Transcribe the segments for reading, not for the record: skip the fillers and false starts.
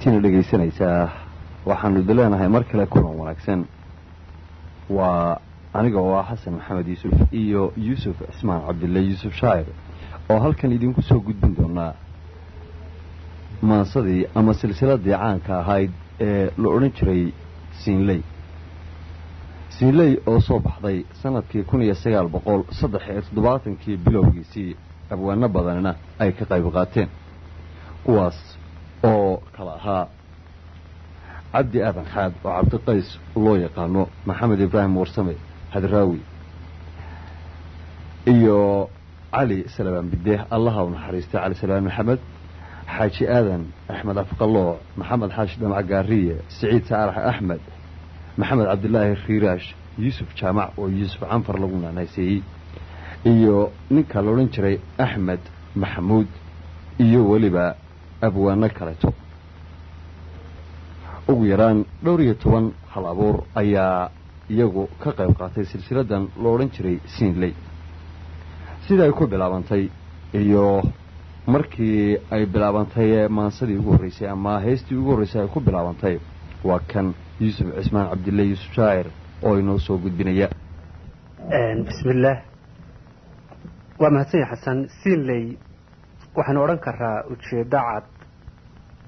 Intiina dhegaysanaysaa, waxaanu idin leenahay mar kale kulan wanaagsan. Waa aniga oo ah Xasan Maxamed Yuusuf iyo Yuusuf Cismaan Cabdille Yuusuf Shaacir oo halkan idinku soo gudbin doonaa maansadii ama silsiladii caanka ahayd ee la odhan jiray Siinley. Siinley oo soo baxday sanadkii 1973-kii bilowgiisii, abwaano badanina ay ka qayb qaateen, kuwaas oo kala ahaa Cabdi Aadan Xaad oo Cabdiqays loo yaqaano, Maxamed Ibraahim Warsame Hadraawi iyo Cali Salabaan Bideh, Allaha u naxariistay Cali Salabaan Maxamed, Xaaji Aadan Axmed Afqalooc, Maxamed Xaashi Dhamac Gaariye, Siciid Saalax Axmed, Maxamed Cabdilaahi Riiraash, Yuusuf Jaamac oo Yuusuf Canfar lagu naanayseeyey, iyo ninka la odhan jiray Axmed Maxamuud, iyo weliba abwaano kaleeto. Ugu yaraan dhowr iyo toban hal abuur ayaa iyagu ka qayb qaatay silsiladan loo odhan jiray Siinley. Sida ay ku bilaabantay iyo markii ay bilaabantay maansadii ugu horreysay ama heystii ugu horreysay ay ku bilaabantay, waa kan Yuusuf Cismaan Cabdille Yuusuf Shaacir oo inoo soo gudbinaya. Bismillaah, waa mahadsan yahay Xasan. Siinley waxaynu odhan karaa ujeeddo cad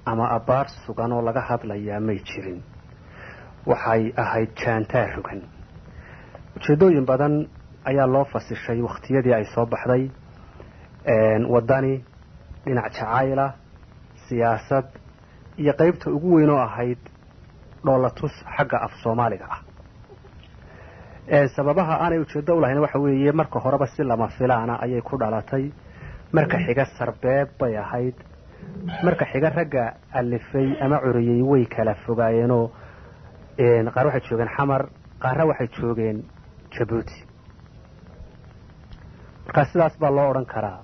ama abbaar sugan oo laga hadlayaa may jirin, waxay ahayd jaantaa rogan. Ujeeddooyin badan ayaa loo fasishay wakhtiyadii ay soo baxday: waddani, dhinac jacayla, siyaasad iyo qaybta ugu weyn oo ahayd dhoolatus xagga af Soomaaliga ah. Sababaha aanay ujeeddo u lahayn waxa weeye, marka horeba si lama filaana ayay ku dhalatay, marka xiga sarbeeb bay ahayd, marka xiga ragga alifay ama curiyey way kala fogaayeenoo qaar waxay joogeen Xamar, qaarna waxay joogeen Jabuuti. Markaa sidaas baa loo odhan karaa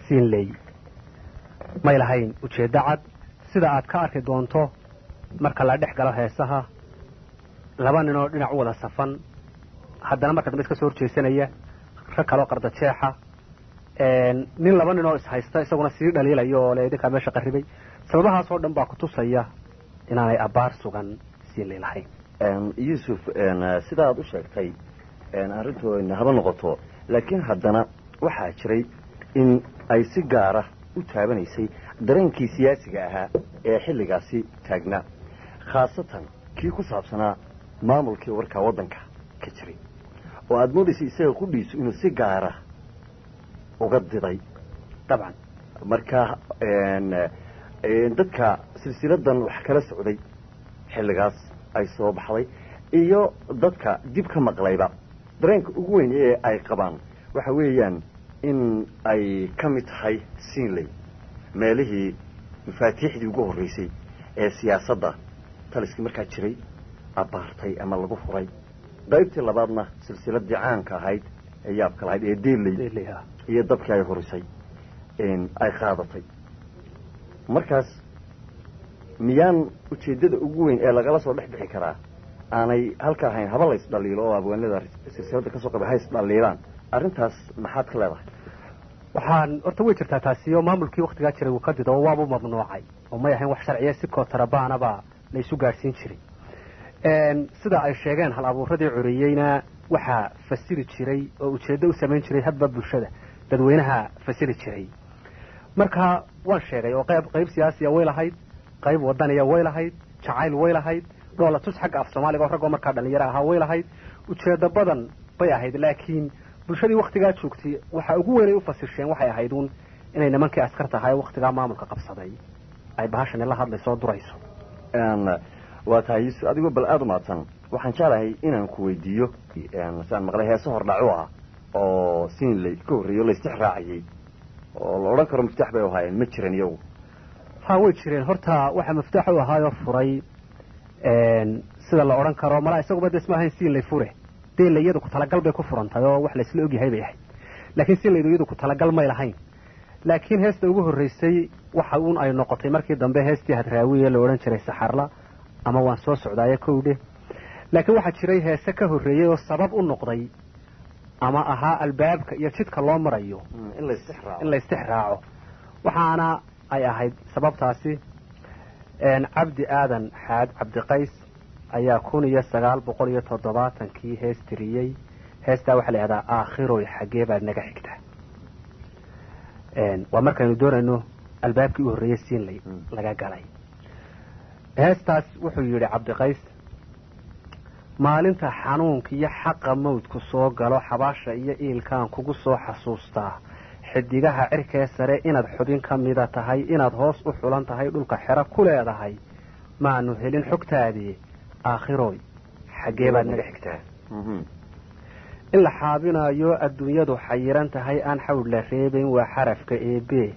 Siinley may lahayn ujeeddo cad, sida aad ka arki doonto marka la dhex galo heesaha. Laba ninoo dhinac u wada safan, haddana marka dambe iska soo horjeesanaya, rag kaloo qardajeexa, nin laba ninoo ishaysta isaguna sii dhaliilaya oo le idinkaa meesha qarribay. Sababahaas oo dhan baa kutusaya inaanay abbaar sugan Siinley lahayn. Yuusuf, sida aad u sheegtay arrintu haba noqoto, laakiin haddana waxaa jiray in ay si gaara u taabanaysay dareenkii siyaasiga ahaa ee xilligaasi taagnaa, khaasatan kii ku saabsanaa maamulkii warkaa waddanka ka jiray, oo aada moodaysay isaga qudhiisu inuu si gaara uga diday. Dabcan. Marka dadka silsiladan wax kala socday xilligaas ay soo baxday iyo dadka dib ka maqlayba, dareenka ugu weyn ee ay qabaan waxa weeyaan in ay ka mid tahay Siinley meelihii mafaatiixdii ugu horreysay ee siyaasadda taliskii markaa jiray abbaartay ama lagu furay. Qaybtii labaadna silsiladii caanka ahayd ee yaabka lahayd ee Deeley iyo dabkii ay horisay ay qaadatay. Markaas miyaan ujeeddada ugu weyn ee lagala soo dhex bixi karaa aanay halka ahayn? Haba lays dhaliilo oo abwaanada silsiladda kasoo qaba hays dhaliilaan, arrintaas maxaad ka leedahay? Waxaan horta way jirtaa taasi oo maamulkii waktigaa jiray wuu ka dido oo waabuu mamnuucay oo may ahayn wax sharciya, si kootarabaanaba la isu gaadhsiin jiray. Sida ay sheegeen hal abuuradii curiyeyna, waxaa fasiri jiray oo ujeeddo u samayn jiray hadba bulshada dadweynaha fasiri jiray. Marka waan sheegay oo qayb qayb siyaasiya way lahayd, qayb wadaniya way lahayd, jacayl way lahayd, dhoolatus xagga af Soomaaliga oo raggoo markaa dhalinyaro ahaa way lahayd, ujeeddo badan bay ahayd. Laakiin bulshadii waktigaa joogtay waxa ugu weynay u fasirsheen waxay ahayd uun inay nimankii askarta ahaa ee waktigaa maamulka qabsaday ay bahashani la hadlayso oo durayso. Waa tahay Yuusuf, adigoo bal aada u mahadsan, waxaan jeclahay inaan ku weydiiyo, saan maqlay heese hordhaco ah oo Siinley ka horreeyo laystix raacayay oo la odhan karo miftaax bay ahaayeen, ma jiran iyagu? Ha, way jireen. Horta waxaa miftaax u ahaayoo furay, sida la odhan karo, malaa isaguba des ma ahayn Siinley fure. Deeley iyadu ku talagal bay ku furantahay oo wax laysla ogyahay bay ahayd, laakiin Siinleydu iyadu ku talagal may lahayn. Laakiin heesta ugu horreysay waxa uun ay noqotay markii dambe heestii Hadraawiye la odhan jiray Saxarla ama Waan Soo Socdaaye kowdhe. Laakiin waxaa jiray heese ka horreeyey oo sabab u noqday ama ahaa albaabka iyo jidka loo marayo in laystix raaco. In laystix raaco, waxaana ay ahayd sababtaasi Cabdi Aadan Xaad Cabdiqays ayaa 1970-kii hees tiriyey. Heestaa waxaa la yihahdaa Aakhiroy xaggee baad naga xigtaa. Waa markaynu doonayno albaabkii u horreeyey Siinley laga galay. Heestaas wuxuu yidhi Cabdiqays: maalinta xanuunka iyo xaqa mawdku soo galo, xabaasha iyo iilkaan kugu soo xasuustaa, xidigaha cirkee sare inaad xubin ka mida tahay, inaad hoos u xulan tahay, dhulka xero ku leedahay, maanu helin xogtaadii, aakhiroy xaggee baad naga xigtaa. In la xaabinayo adduunyadu xayiran tahay, aan xawdh la reebayn, waa xarafka eebe.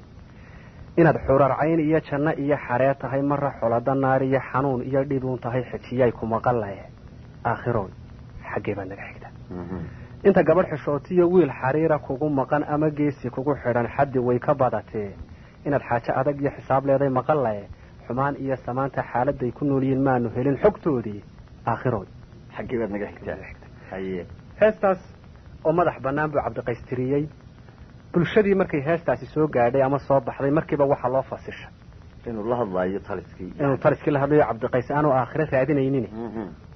Inaad xurarcayn iyo janno iyo xaree tahay, marra xolada naar iyo xanuun iyo dhibuun tahay, xejiyay ku maqan lahe, aakhiroy xaggee baad naga xigtaa. Inta gabadh xishootiyo wiil xariira kugu maqan ama geesi kugu xidhan, xaddi way ka badatee, inaad xaajo adag iyo xisaab leeday maqan lahe, xumaan iyo samaanta xaaladay ku nool yihiin maanu helin xogtoodii, aakhiroy xaggee baad naga xigtaa. Haye. Heestaas oo madax bannaan buu Cabdiqays tiriyey. Bulshadii markay heestaasi soo gaadhay ama soo baxday, markiiba waxaa loo fasishay inuu la hadlaayo taliskii, inuu taliskii la hadlayo, Cabdiqays aanu aakhiro raadinaynin,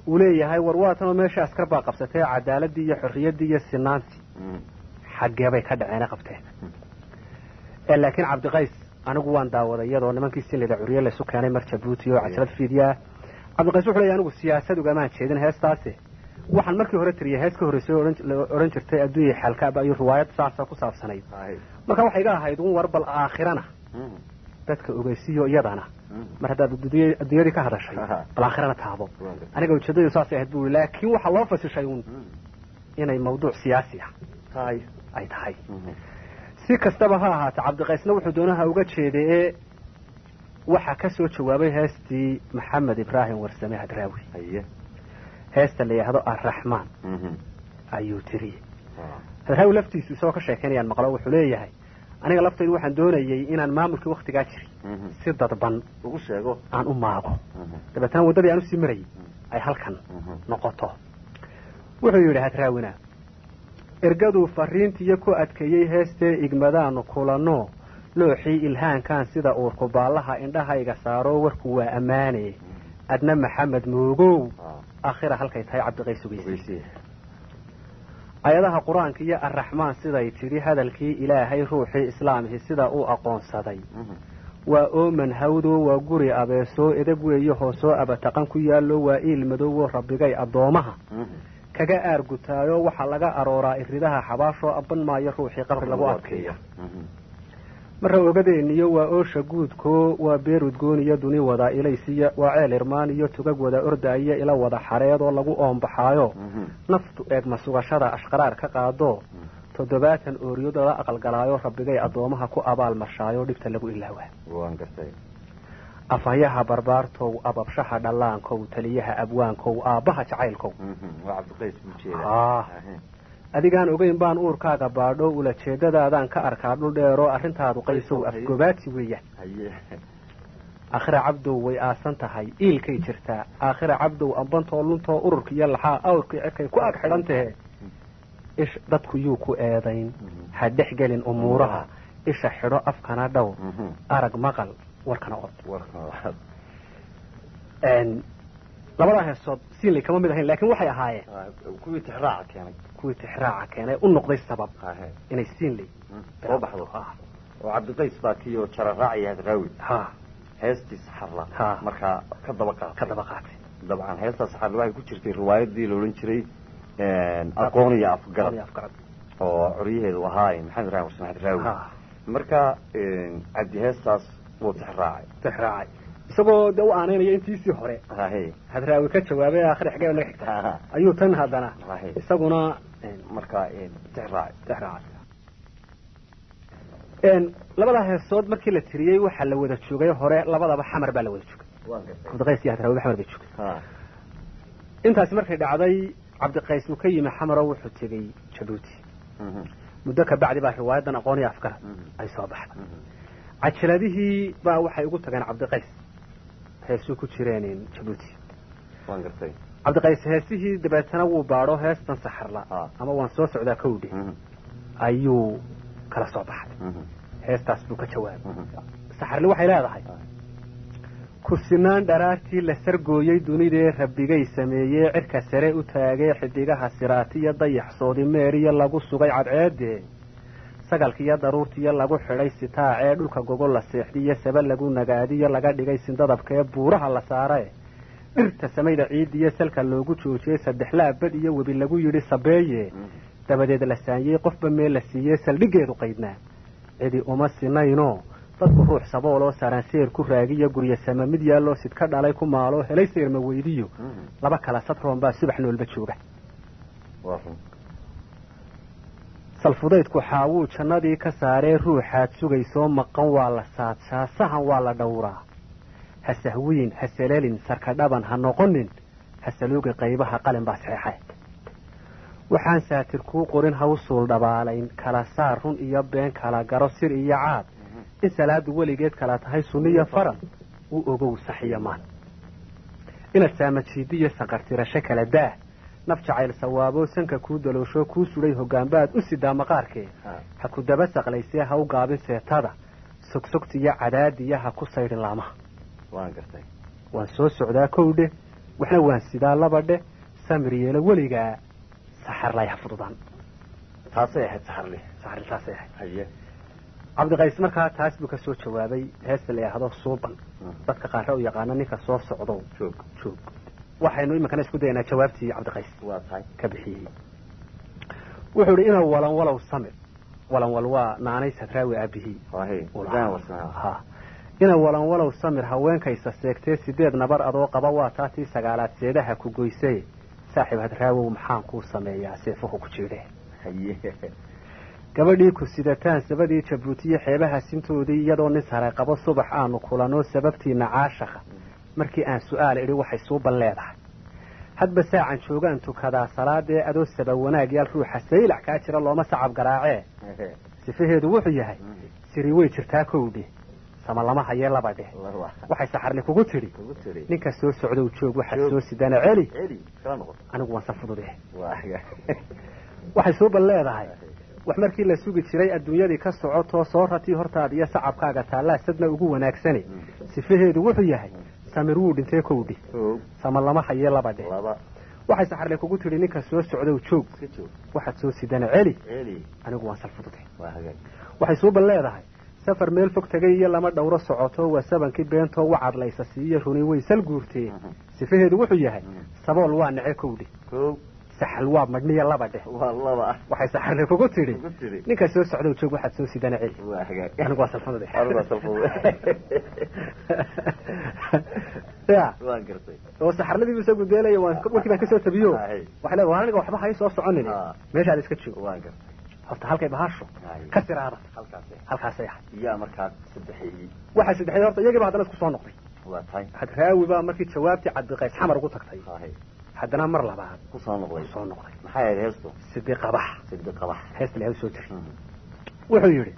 uu leeyahay war waatan oo meesha askar baa qabsatay, cadaaladii iyo xorriyaddii iyo sinaantii xaggee bay ka dhaceena qabteen. Laakiin Cabdiqays anigu waan daawaday iyadoo nimankii Sinlida curiye laysu keenay mar Jabuuti oo cajalad fiidyaa. Cabdiqays wuxuu leeyahay anigu siyaasad ugamaan jeedin heestaasi, waxaan markii hore tiriyay hees ka horreysay oo odhan jirtay adduunya xaalkaaba iyo riwaayad saasa ku saabsanayd. Marka waxay iga ahayd un war bal aakhirana dadka ogeysiyo, iyadana mar haddaad adduunyadii ka hadashay bal aakhirana taabo, aniga ujeedadu saasay ahayd buu. Laakiin waxaa loo fasishay un inay mawduuc siyaasi ah tahay ay tahay. Si kastaba ha ahaate, Cabdiqaysna wuxuu doonaha uga jeeday ee waxaa ka soo jawaabay heestii Maxamed Ibraahim Warsame Hadraawi. Heesta la yidhaahdo Arraxmaan ayuu tiriyey Hadraawi laftiisu, isagoo ka sheekeynayaan maqlo. Wuxuu leeyahay aniga laftaydu waxaan doonayey inaan maamulkii waktigaa jiray si dadban ugu sheego, aan u maago, dabeetana waddadii aan usii marayay ay halkan noqoto. Wuxuu yidhi Hadraawina: ergaduu fariintiiyo ku adkeeyey heestee igmadaanu kulanno, looxii ilhaankan sida uurku baallaha indhahayga saaro, warku waa ammaane, adna Maxamed Moogow aakhira halkay tahay Cabdiqays ogeysi. Ayadaha Qur-aanka iyo Arraxmaan siday tidhi, hadalkii Ilaahay ruuxii islaamhi sida uu aqoonsaday, waa ooman hawdo, waa guri abeesoo edeg weeye, hoosoo abataqan ku yaallo, waa iil madowoo rabbigay addoomaha kaga aargutaayo, waxaa laga arooraa iridaha xabaashoo abban maayo ruuxii qabri lagu adkeeya. Marra ogadeeniyo waa oosha guudkoo, waa beer udgoon iyo duni wada ilaysiya, waa ceel irmaan iyo tugag wada ordaayo, ila wada xareedoo lagu oombaxaayo, naftu eegma sugashada ashqaraar ka qaado, 70 ooryood lala aqalgalaayo, rabbigay addoomaha ku abaal marshaayo, dhibta lagu ilaawaa. Waan gartay. Afhayaha barbaartow, ababshaha dhallaankow, taliyaha abwaankow, aabbaha jacaylkow, Waa Cabdiqays buu jeedaa. Adigaan ogeyn baan uurkaaga baadho, ula jeedadaadaan ka arkaa dhul dheeroo, arrintaadu Qaysow afgobaadsi weeyaan. Aakhira Cabdow way aasan tahay, iilkay jirtaa. Aakhira Cabdow ambantoo luntoo, ururka iyo laxaa awrkii cirkay ku ag xidhan tahe, ish dadku yuu ku eedayn, ha dhex gelin umuuraha, isha xidho afkana dhowr, arag maqal warkana od. Labadaa heesood Siinley kama mid ahayn, laakiin waxay ahaayeen kuwii tixraaca keenay, kuwii tixraaca keenay u noqday sabab inay Siinley soo baxdo. Oo Cabdiqays baa kii oo jararaacaya Hadraawi heestii Saxarla markaa ka daba qaatay, ka daba qaatay. Dabcan heestaa Saxarla waxay ku jirtay riwaayadii la odhan jiray Aqoon iyo Afgarad, oo curyaheedu ahaa Maxamed Ibrahim Warsame Hadraawi. Marka Cabdi heestaas wuu tixraacay, tixraacay isagoo de u aaneynaya intiisii hore Hadraawi ka jawaabay aakhir xagee naga xigta, ayuu tan haddana isaguna markaa tixraacay, tixraacay. Labadaa heesood markii la tiriyey waxaa la wada joogay hore labadaba Xamar baa la wada joogay, Cabdiqays iyo Hadraawi Xamar bay joogay. Intaasi markay dhacday, Cabdiqays uu ka yimi Xamar oo wuxuu tegey Jabuuti. Muddo ka bacdi baa riwaayadan Aqoon iyo Afgarad ay soo baxday. Cajaladihii baa waxay ugu tageen Cabdiqays heesuu ku jireen Jabuuti. Waan gartay. Cabdiqays heesihii dabeetana wuu baadho, heestan Saxarla ama waan soo socdaa kowdhe ayuu kala soo baxay, heestaas buu ka jawaabay. Saxarli waxay leedahay: Ku sinaan dharaartii la sargooyey dunidee rabbigay sameeyey, cirka sare u taagay, xidigaha siraatiyo dayax soodimeeriyo lagu sugay cadceedee, sagalkiiyo daruurtiyo lagu xidhay sitaacee, dhulka gogol la seexdiyo saba lagu nagaadiyo laga dhigay sindadabkaee buuraha la saarae, dhirta samayda ciidiyo salka loogu joojiyey, saddexlaabad iyo webi lagu yidhi sabeeye, dabadeed la saanyey qofba meel la siiyey, saldhiggeedu qaydnaa cidi uma sinaynoo dadku ruux sabooloo saranseer ku raagiyo guryo sama mid yaalloo sidka dhalay ku maaloo helay seerma weydiyo, laba kala sadroon baa subax noolba jooga. Salfudaydku xaawuu jannadii ka saaree, ruuxaad sugaysoo maqan waa la saadshaa, sahan waa la dhowraa. Ha sahwiin, ha salalin, sarka dhaban ha noqonin, ha saluugi qaybaha qalin baa saxeexay. Waxaan saatir kuu qorin ha u suul dhabaalayn, kala saar run iyo been, kala garo sir iyo caad, in salaadu weligeed kala tahay sunniyo faral u ogow sax iyo maan. Inaad saamajiidiyo sanqartirasho kala daah, naf jacayl sawaaboo sanka kuu daloosho kuu sudhay hoggaanbaad u sidaa maqaarkee, ha ku daba saqlaysee ha u gaabin seetada, sogsogtiyo cadaadiya ha ku saydhin laamaha. Waan soo socdaa kowdhe, waxna waan sidaa labadhe, samir yeelo weligaa, saxarlay ha fududaan. Taasay ahayd saxarli. Saxarli taasay ahayd. Cabdiqays markaa taas buu ka soo jawaabay heesta la yidhaahdo Suuban, dadka qaarra u yaqaano ninka soo socdow joog. Joog. Waxaynu iminkana isku dayanaa jawaabtii Cabdiqays waa tahay ka bixiyey. Wuxuu ihi ina walan walow samir, walanwal waa naanay Sadraawi aabihii. Ha, ina walan walow samir, haweenkaysa seegtee 8 nabar adoo qaba waa taatii sagaalaad seedaha ku goysay. Saaxiib Hadraawow, maxaan kuu sameeyaa seefuhu ku jiidhe? Gabadhii ku sidataan sabadii Jabuutiyo xeebaha sintoodii, iyadoo nin sare qabo subax aanu kulanoo sababtiina caashaqa markii aan su'aal idhi waxay suuban leedahay. Hadba saacan joogaan tukadaa salaadee, adoo saba wanaag yaal ruuxa saylac kaa jira looma sacab garaacee. Sifaheedu wuxuu yahay siri way jirtaa kowdhe, sama lama hayee labadhe. Waxay saxarli kugu tidhi ninka soo socdow joog, waxaad soo sidana celi, anigu waan sa fudude. Waxay suuban leedahay wax markii la sugi jiray adduunyadii ka socotoo soo ratii hortaada iyo sacabkaaga taallaa sadna ugu wanaagsane. Sifaheedu wuxuu yahay samir wuu dhintee kowdhi, sama lama hayee labadhe. Waxay saxarle kugu tidhi ninka soo socdow joog, waxaad soo sidana celi, anigu waan sal fudude. Waxay suuban leedahay safar meel fog tegay iyo lama dhowro socoto, waa sabankii beentoo wacad laysa siiyo runi way sal guurtee. Sifaheedu wuxuu yahay sabool waa nece kowdhi, saxal waa madhniya labadhe. Waxay saxarle kugu tidhi ninka soo socdow joog, waxaad soo sidana celi, anigu waa salfudude. Ya oo saxarladii isagu deelaya warkii baan kasoo tabiyo. Waxay leedahay aniga waxba hay soo soconin, meeshaad iska joog. Horta halkay bahasho ka siraada halkaasay ahay. Yaa markaa saddexeeyey? Waxaa saddexeeyey horta iyagii ba haddana isku soo noqday. Hadraawi baa markii jawaabtii Cabdiqays Xamar ugu tagtay haddana mar labaad ku soo noqday. Kusoo noqday. Maxay ahayd heestu? Sidi Qabax. Sidi Qabax heesta la soo jiray. Wuxuu yidhi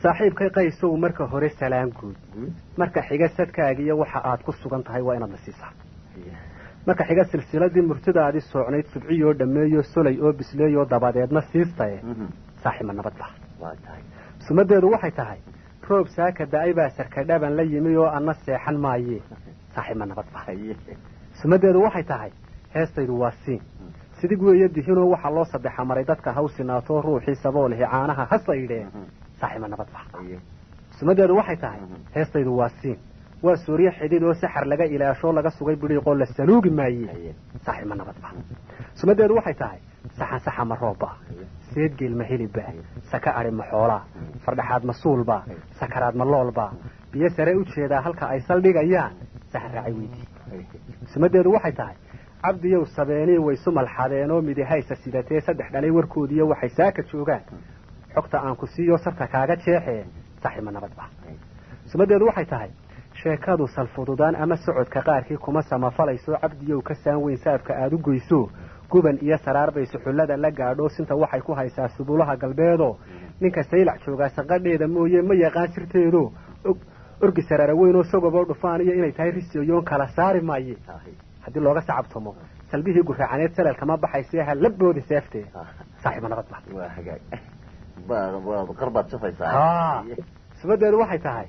saaxiibkay Qaysow, marka hore salaan guud, marka xiga sadkaagiiyo waxa aad ku sugan tahay waa inaad na siisaa, marka xiga silsiladii murtidaadii soocnayd subciyoo dhammeeyo solay oo bisleeyoo dabadeedna siistaye. Saaxiibma nabad ba? Sumadeedu waxay tahay roob saaka da-ay baa sarka dhaban la yimi oo anna seexan maaye. Saaxiibma nabad ba? Sumadeedu waxay tahay heestaydu waa siin sidig weeye dihinoo waxaa loo saddexa maray dadka haw sinaatoo ruuxii saboolihi caanaha ha saydhee. Saaxiibma nabad ba? Sumadeedu waxay tahay heestaydu waa siin, waa sooryo xidid oo saxar laga ilaashoo laga sugay bidhiiqoo la saluugi maaye. Saaxiibma nabad ba? Sumadeedu waxay tahay saxan saxa ma roobba, seedgeel ma hilibba, saka adhi ma xoolaa, fardhaxaad ma suulba, sakaraad ma loolba, biyo sare u jeedaa halka ay saldhigayaan saxan raacay weydii. Sumadeedu waxay tahay cabdiyow sabeenii waysu malxadeenoo midihaysa sidatee saddex dhalay warkoodiiyo waxay saaka joogaan xogta aan ku siiyo sarta kaaga jeexee. Saaxiibma nabad ba? Sumadeedu waxay tahay sheekadu salfududaan ama socodka qaarkii kuma samafalayso cabdiyow ka saan weyn saafka aada u goyso, guban iyo saraar bay suxullada la gaadho, sinta waxay ku haysaa subulaha galbeedo, ninka saylac joogaa saqadheeda mooye ma yaqaan sirteedo, orgi saraara weynoo sogoboo dhufaan iyo inay tahay riseyoon kala saari maaye, haddii looga sacabtamo salbihii guraacaneed salalkama baxaysee ha la boodi seeftee. Saaxiibma nabad ba? Sumadeedu waxay tahay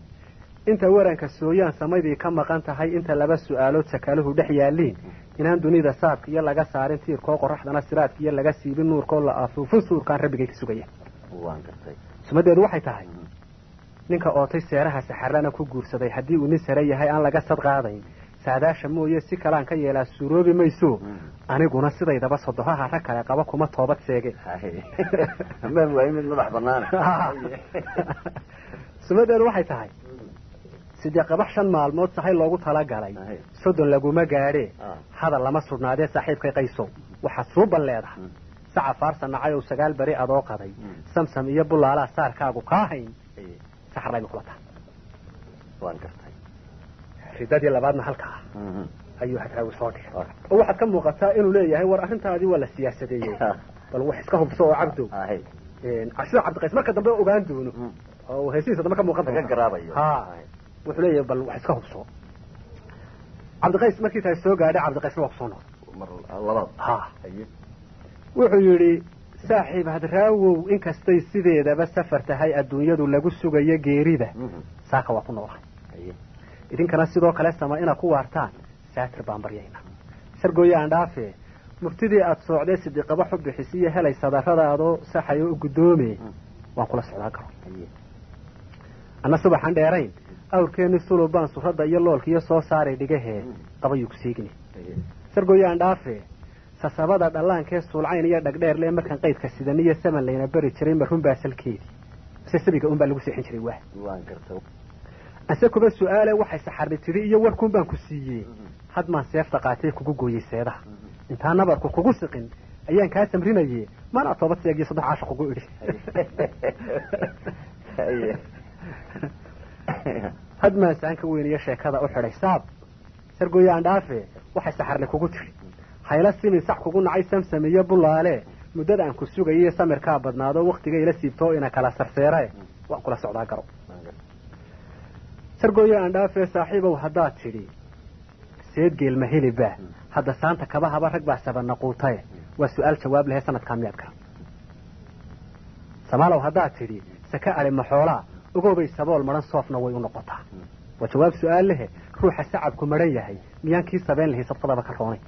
Inta waranka sooyaan samaydii ka maqan tahay, inta laba su'aalood sakaaluhu dhex yaalliin, inaan dunida saabka iyo laga saarin tiirkoo qoraxdana siraadka iyo laga siibin nuurkoo la afuufin suurkaan rabbigay ka sugaya. Sumadeedu waxay tahay ninka ootay seeraha saxarlana ku guursaday, haddii uu nin sare yahay aan laga sad qaadayn, saadaasha mooye si kalaan ka yeelaa suuroobi mayso, aniguna sidaydaba sodohaha rag kale qaba kuma toobad seege. Sumadeedu waxay tahay sidee qabax 5 maalmood sahay loogu talagalay, 30 laguma gaadhee, hadal lama sudhnaadee saaxiibkay qaysow, waxaad suuban leedahay saca faarsa nacay oo 9 beri adoo qaday, samsam iyo bulaalaa saarkaagu kaa hayn, saxarlayma kula tahay. Ridadii labaadna halkaa ayuu Hadraawi soo dhigay, oo waxaad ka muuqataa inuu leeyahay war arrintaadii waa la siyaasadeeyey, bal wax iska hubso oo cabdow sida Cabdiqays marka dambe ogaan doono oo heesihiisa dambe ka muuqan doonta. Wuxuu leeyahay bal wax iska hubso. Cabdiqays markii tahay soo gaadhay, Cabdiqaysna waa kusoo noqday. Wuxuu yidhi saaxiib Hadraawow, inkastay sideedaba safar tahay adduunyadu lagu sugayo geerida, saaka waa ku noolahay, idinkana sidoo kale sama inaad ku waartaan saatir baan baryaynaa. Sargooye aan dhaafee, murtidii aad soocdee sidiqaba xubbixisiyo helay sadarradaadoo saxayo u guddoome, waan kula socdaa garo. Anna subaxan dheerayn awrkeenni sulub baan surradda iyo loolkiiyo soo saaray dhigahee, qabayuu ku seegine. Sargooye aan dhaafee, sasabada dhallaankee suulcayn iyo dhagdheer lee markaan qaydka sidaniyo saman layna bari jiray, marrun baa salkeedii mise sabiga unbaa lagu seexin jiray waa. Ase kuba su'aale waxay saxarri tidhi iyo warkuun baan ku siiyey, hadmaan seefta qaatay kugu gooyey seedaha, intaan nabarku kugu siqin ayaan kaa samrinaye, maana toobad seegiyo 3 caasha kugu idhi. Hadmaan saanka weyniyo sheekada u xidhay saab. Sargooye aan dhaafe, waxay saxarle kugu tidhi hayla simin sac kugu nacay samsam iyo bulaale, muddada aan ku sugayiyo samirkaa badnaado waktiga ila siibtoo ina kala sarseerae, waan kula socdaa garo. Sargooye aan dhaafee, saaxiibow haddaad tidhi seed geelma heliba, hadda saanta kabahaba rag baa sabanaquutae, waa su'aal jawaab lehe sanadkaa miyaad garan. Samaalow haddaad tidhi saka ali maxoolaa, ogoobay sabool madhan soofna way u noqotaa, waa jawaab su'aal lehe ruuxa sacabku madhan yahay miyaan kii sabeen lahay sabqadaba ka roonay.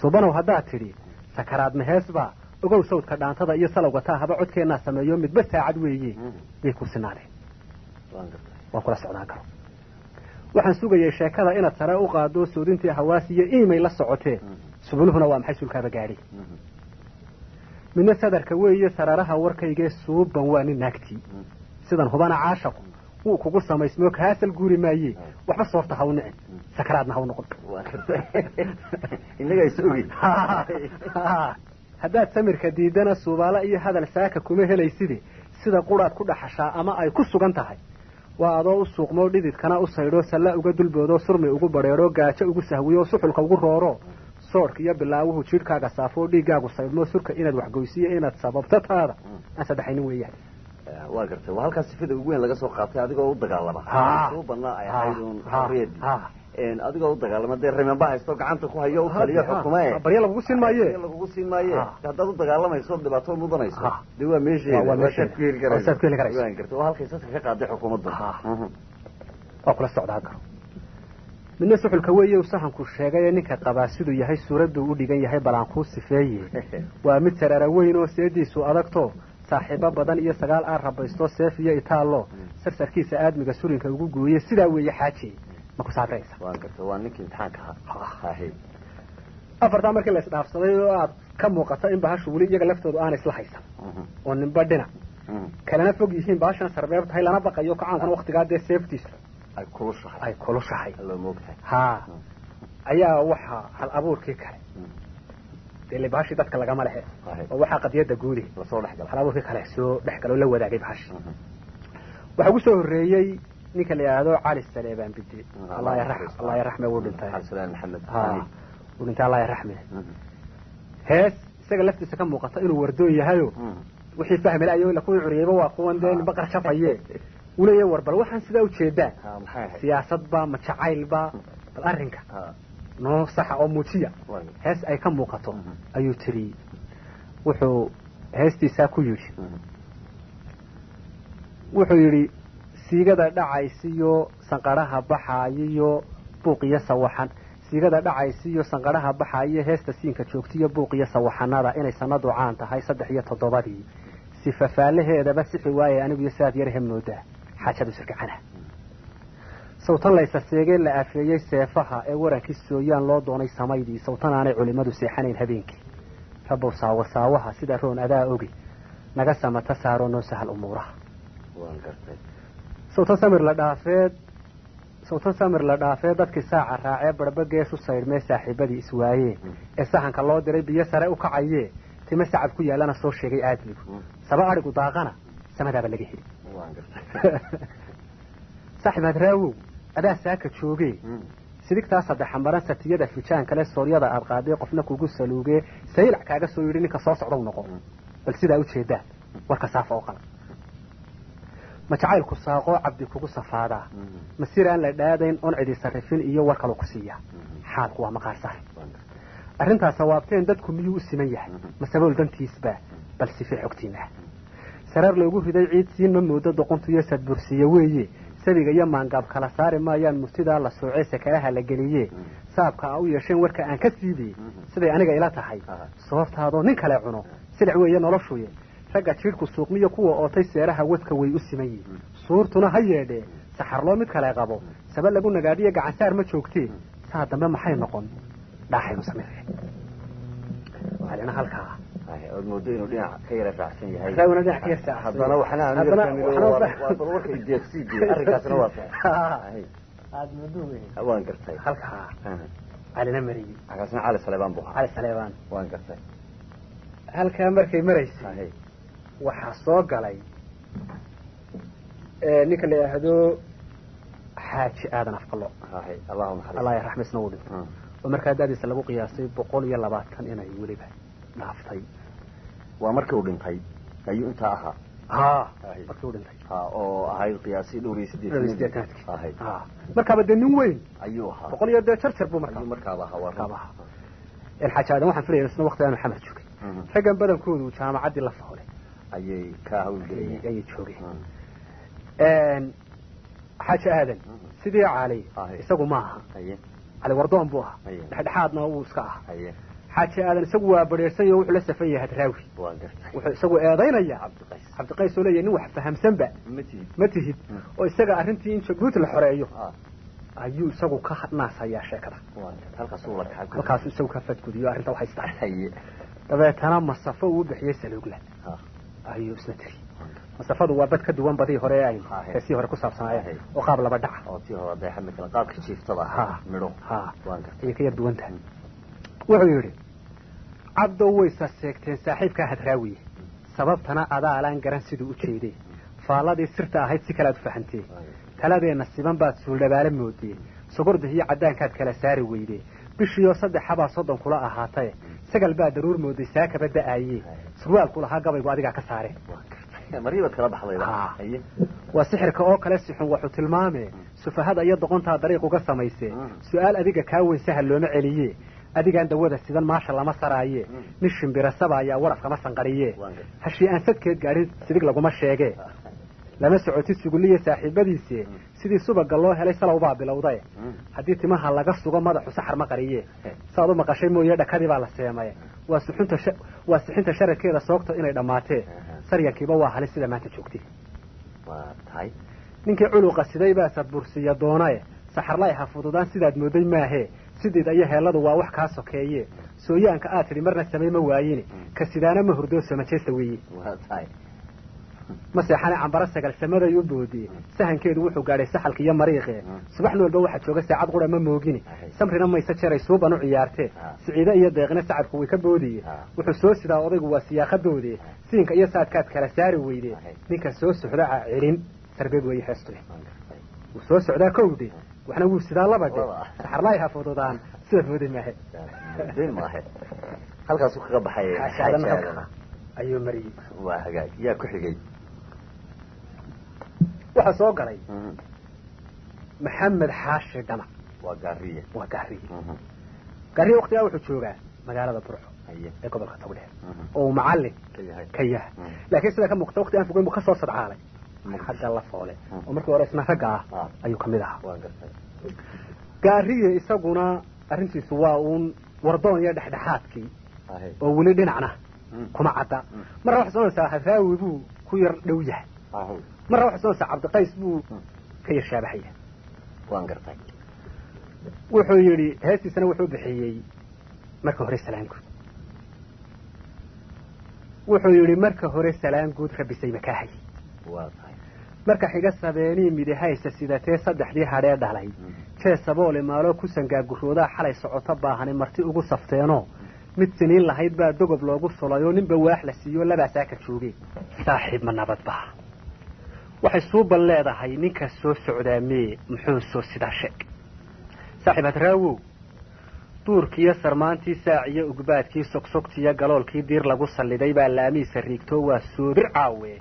Subanow haddaad tidhi sakaraad maheesbaa, ogow sawdka dhaantada iyo salowga taahaba codkeennaa sameeyo midba saacad weeye, yay ku sinaadeen, waan kula socdaa garo. Waxaan sugayay sheekada inaad sare u qaado soodintii hawaas iyo iimay la socotee, subuluhuna waa maxay sulkaaba gaadhi. Midna sadarka weeye saraaraha warkaygee suuban waa nin naagtii, sidan hubana caashaqu wuu kugu samaysmoo kaasal guuri maaye, waxba soorta ha u nicin sakaraadna ha u noqon. Haddaad samirka diidana suubaala iyo hadal saaka kuma helayside, sida quraad ku dhaxashaa ama ay ku sugan tahay waa adoo u suuqmoo dhididkana u saydhoo salla uga dulboodoo surmi ugu badheedhoo gaajo ugu sahwiyo suxulka ugu rooro, soodhka iyo bilaawuhu jidhkaaga saafoo dhiiggaagu saydhmoo surka inaad waxgoysiyo inaad sababto taada aan saddexaynin weeyaan. Waa gartay, waa halkaas sifada ugu weyn laga soo qaatay adigoo u dagaalama suubanna ay ahayd uun xorriyadii, adigoo u dagaalama dee rimanba haysto gacanta ku hayo u taliyo xukume, barya lagugu siin maaye, lagugu siin maaye, haddaad u dagaalamayso dhibaato mudanayso dee waa meesheeda, waa saad ku heli karayso, saad ku heli karayso. Waan gartay, waa halkay saska ka qaaday xukuumadda. Waa kula socdaa garo. Midna suxulka weeye uu sahanku sheegay ninka qabaa siduu yahay suuradduu u dhigan yahay balaan kuu sifeeye, waa mid saraara weyn oo seediisu adagto saaxiibo badan iyo 9 aar rabaysto seef iyo itaallo sarsarkiisa aadmiga surinka ugu gooye, sidaa weeye xaaji ma ku saabraysa. Waan gartay, waa ninkii imtixaanka ahaa. Afartaa markii la isdhaafsaday oo aad ka muuqato in bahashu weli iyaga laftoodu aanay isla haysan oo ninba dhinac kalena fog yihiin, bahashan sarbeeb tahay lana baqayo kacaankuna waktigaa dee seeftiisu ay kulushahay ha, ayaa waxaa hal abuurkii kale dee bahashii dadka lagama lehe oo waxaa qadiyadda guudi hal abuurkii kale soo dhex galo la wadaagay bahashi. Waxaa ugu soo horreeyey ninka la yidhaahdo Cali Saleebaan Bide, Allah yaraxme, wuu dhintay, wuu dhintay Allah yaraxme. Hees isaga laftiisa ka muuqata inuu wardoon yahayo wixii fahmi laayo ila kuwii curiyeyba waa kuwan dee ninba qarjafaye uu leeyahay war bal waxaan sidaa ujeedaan siyaasad ba ma jacayl ba, bal arrinka noo saxa oo muujiya. Hees ay ka muuqato ayuu tiriyey. Wuxuu heestiisaa ku yidhi, wuxuu yidhi Siigada dhacaysiyo sanqaraha baxaayiyo buuqiyo sawaxan, siigada dhacaysiyo sanqaraha baxaayiyo heesta siinka joogtiyo buuqiyo sawaxanada inay sanadu caan tahay 3 iyo 7dii sifafaalaheedaba sixi waaye anigu iyo saad yarahe moodaa xaajadu sirkacana. Sawtan laysa seegee la afeeyey seefaha ee warankii sooyaan loo doonay samaydii, sawtan aanay culimmadu seexanayn habeenkii. Rabow saawa saawaha sida roon adaa ogi, naga samata saaroo noo sahal umuuraha. Waan gartay. Sawtan samir la dhaafeed, sawtan samir la dhaafee dadkii saaca raacee barba geesu saydhmee saaxiibadii iswaayee ee sahanka loo diray biyo sare u kacayee time sacab ku yaallana soo sheegay aadmigu, saba adhigu daaqana samadaaba laga heli. Waan gartay. Saaxiib Hadraawow, adaa saaka joogee, sidigtaa saddexa maran satiyada fijaan kale sooryada aad qaaday qofna kugu saluugee saylac kaaga soo yidhi ninka soo socdow noqo, bal sidaa ujeedaan warka saafa oo qala. Ma jacaylku saaqoo cabdi kugu safaadaa, ma siraan la dhaadayn oon cidi sarrifin iyo war kaloo ku siiyaa? Xaalku waa maqaar saar. Arrintaas sawaabteen dadku miyuu u siman yahay? Ma sabool dantiisba? Bal sifee xogtiina ah saraar loogu riday ciid siin ma moodo doqontu iyo sadbursiye weeye. Sabiga iyo maangaab kala saari maayaan murtidaa la soocee sakalaha la geliye saabka a u yeesheen warka aan ka siibiyey. Siday aniga ila tahay, soortaadoo nin kale cuno silic weeye noloshuye. Ragga jiidhku suuqmiyo kuwa ootay seeraha wadka way u siman yihiin, suurtuna ha yeedhee saxarloo mid kale qabo saba lagu nagaadiyo gacansaar ma joogtee. Saa dambe maxay noqon dhaaxaynu sameeye alina halkaa. Ood moodo inuu dhinac ka yara raacsan yahay. Raawina dhinac ka yara raacsan. Haddana waxna aanu Haddana waa bal warka ideeqsiidii arrinkaasna waa sax. Aad moodo wey. Waan gartay. Halkaa Calina mariyey. Halkaasna Cali Saleebaan buu ahaa. Cali Saleebaan. Waan gartay. Halkaa markay maraysay waxaa soo galay ninka la yidhaahdo Xaaji Aadan Afqalo. Allahu naxariis. Allah raxmaysna uu dhinto, oo markaa da'diisa lagu qiyaasay 120 inay weliba dhaaftay. Waa markii uu dhintay ayuu intaa ahaa? Ha, markii uu dhintay. Ha, oo ahayd qiyaasii dhowr iyo dhowr iyo sideetan. siddeetanaadkii. Ahayd. Ha, markaaba dee nin weyn ayuu ahaa. 100 iyo dee jarjar buu markaa ayuu markaaba ahaa, waa run. Markaaba ahaa. Xaaji Aadan waxaan filaya isna waqti aanu Xamar joogay. Raggan badankoodu jaamacaddii la foole ayay ka hawlgelayeen. Ayay joogeen. Xaaji Aadan sidii Cali isagu ma aha. Cali wardoon buu ahaa, dhexdhexaadna wuu iska ahaa. Xaaji Aadan isagu waa badheersan yaho, wuxuu la safan yahay Hadraawi. Waan gartay. Wuxuu isagu eedaynaya Cabdiqays. Cabdiqays oo leeyahay nin wax fahamsanba ma tihid. Ma tihid. Oo isaga arrintii in Jabuuti la xoreeyo ayuu isagu ka naasayaa sheekada. Waan gartay, halkaasuu la kacay. Halkaasuu isagu ka fadgudiyo arrinta waxay istahay. Dabeetana masafo uu bixiyey saluugla ayuu isna tiri. Masafadu waa bad ka duwan badii hore ee aynu heesii hore ku saabsanaayeen, oo qaab laba dhaca. Oo tii hore deexa midkale qaabka jiiftada ah midho. Ha. Waan gartay. Ayay ka yar duwan tahay. Wuxuu yidhi: Cabdow waysa seegteen saaxiibkaa Hadraawiye, sababtana adaalaan garan siduu u jeeday. Faalladii sirta ahayd si kalead u fahantee, taladeenna siban baad suuldhabaale moodee, sogorda iyo caddaankaad kala saari weydee. Bishiioo saddexabaa 30 kula ahaataye, sagal baa daruur mooday saakaba da'aaye, surwaalku lahaa gabaygu adigaa ka saare. Waan gartay, mariibaad kala baxdayba. Waa sixirka oo kale sixun waxuu tilmaamee sufahada iyo doqontaa dariiq uga samaysee. Su-aal adiga kaa weyn sahal looma celiye, adigaan dawada sidan maasha lama saraaye. Nin shimbirasaba ayaa warafkama sanqariye, hashii aan sadkeed gaadhin sidig laguma sheege. Lama socotid suguliya saaxiibadiise, sidii subaga loo helay salow baa bilowday. Haddii timaha laga sugo madaxu saxar ma qariye, saad u maqashay mooye dhakadii baa la seemay. Waa suxunta, waa sixinta sharadkeeda soogta inay dhammaatee, saryankiiba waa halis sida maanta joogtay. Waa tahay. Ninkii culuqa siday baa sadbursiya doonaye, saxarlay ha fududaan sidaad mooday maahee. Sideed ayo heelladu waa wax kaa sokeeye, sooyaanka aad tidhi marna samay ma waayine, ka sidaana ma hurdoo somajeesta weeye. Waa tahay. Ma seexane cambaro sagal samaday u boodiyey, sahankeedu wuxuu gaadhay saxalka iyo mariiqee. Subaxna walba waxaa jooga saacad qura ma moogine, samrina mayse jeray suuban u ciyaartee. Siciide iyo deeqna sacabku way ka boodiye, wuxuu soo sidaa odaygu waa siyaaqadoodee. Siinka iyo saadkaad kala saari weyde, ninka soo socdaa celin sarbeeb weeye heestuye. Wuu soo socdaa kowdhe, waxna wuu sidaa labadhe, saxarlaay ha fududaan sida moodi maahe. Moodi maahe, halkaasuu kaga baxay. Xaaji Aadan ayuu mariyey. Waa hagaag. Yaa ku xigay? Waxaa soo galay Maxamed Xaashi Dhamac. Waa Gaariye. Waa Gaariye. Gaariye waktigaa wuxuu joogaa magaalada Burco ee gobolka Togdheer oo uu macallin ka yahay. Ka yahay, laakiin sida ka muuqata waqti aan fogeyn buu kasoo sadcaalay Xagga La Foole oo markii hore isna ragga ah ayuu kamid ahaa. Gaariye isaguna arrintiisu waa uun wardoon iyo dhexdhexaadkii oo weli dhinacna kuma cadda. Marna waxay soconaysaa Hadraawi buu ku yar dhow yahay, marna waxay soconaysaa Cabdiqays buu ka yar shaabahaya. Waan gartay. Wuxuu yidhi heestiisana wuxuu bixiyey marka hore salaan guud. Wuxuu yidhi marka hore salaan guud rabisay makaahay, marka xiga sabeenii midihaysa sidatee saddexdii hadhee dhalay jee saboole maaloo ku sangaaguroodaa xalay socoto baahani marti ugu safteenoo mid siniin lahayd baa dogob loogu sulayoo ninba waax la siiyo labaasaa ka joogee. Saaxiib ma nabad baa? Waxay suuban leedahay ninkaas soo socdaa mee muxuu soo sidaa sheeg. Saaxiib Hadraawow, duurkiiyo sarmaantii saaciyo ugbaadkii sogsogtiyo galoolkii diir lagu salliday baa laamiisa riigtoo waa soobir caawe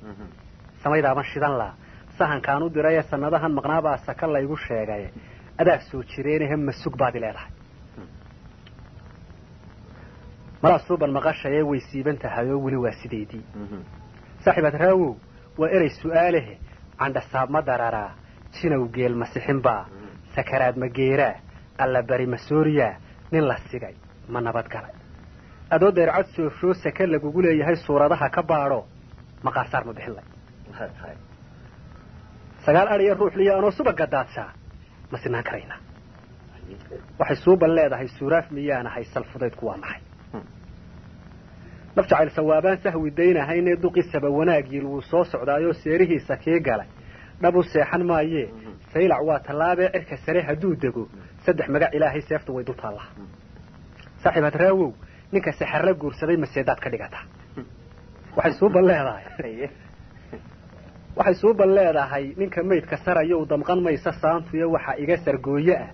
samaydaaban shidan laa sahankaan u dirayee sanadahan maqnaabaa saka laygu sheegay adaa soo jireenahe masug baad i leedahay. Malaa suuban maqashayee way siiban tahayoo weli waa sideedii. Saaxiib Hadraawow, waa erey su'aalehe candhasaab ma dararaa, jinow geel ma sixinbaa, sakaraad ma geeraa, alla bari ma sooriyaa, nin la sigay ma nabad galay, adoo deercad soofshoo sake lagugu leeyahay suuradaha ka baadho maqaarsaar ma bixin lay, 9 adhiya ruuxliya anoo subaga daadsaa ma sinaan karaynaa. Waxay suuban leedahay suuraaf miyaanahay salfudaydku waa maxay? Naf jacayl sawaabaan sahwi daynahaynee duqisaba wanaagiil wuu soo socdaayoo seerihiisa kii galay dhab u seexan maayee saylac waa tallaabee cirka sare hadduu dego 3 magac ilaahay seeftu way dul taallaa. Saaxiib Hadraawow, ninka saxarla guursaday maseedaad ka dhigataa. Waxay suuban leedahay, waxay suuban leedahay ninka maydka sarayo u damqan maysa saantuyo waxa iga sargooye ah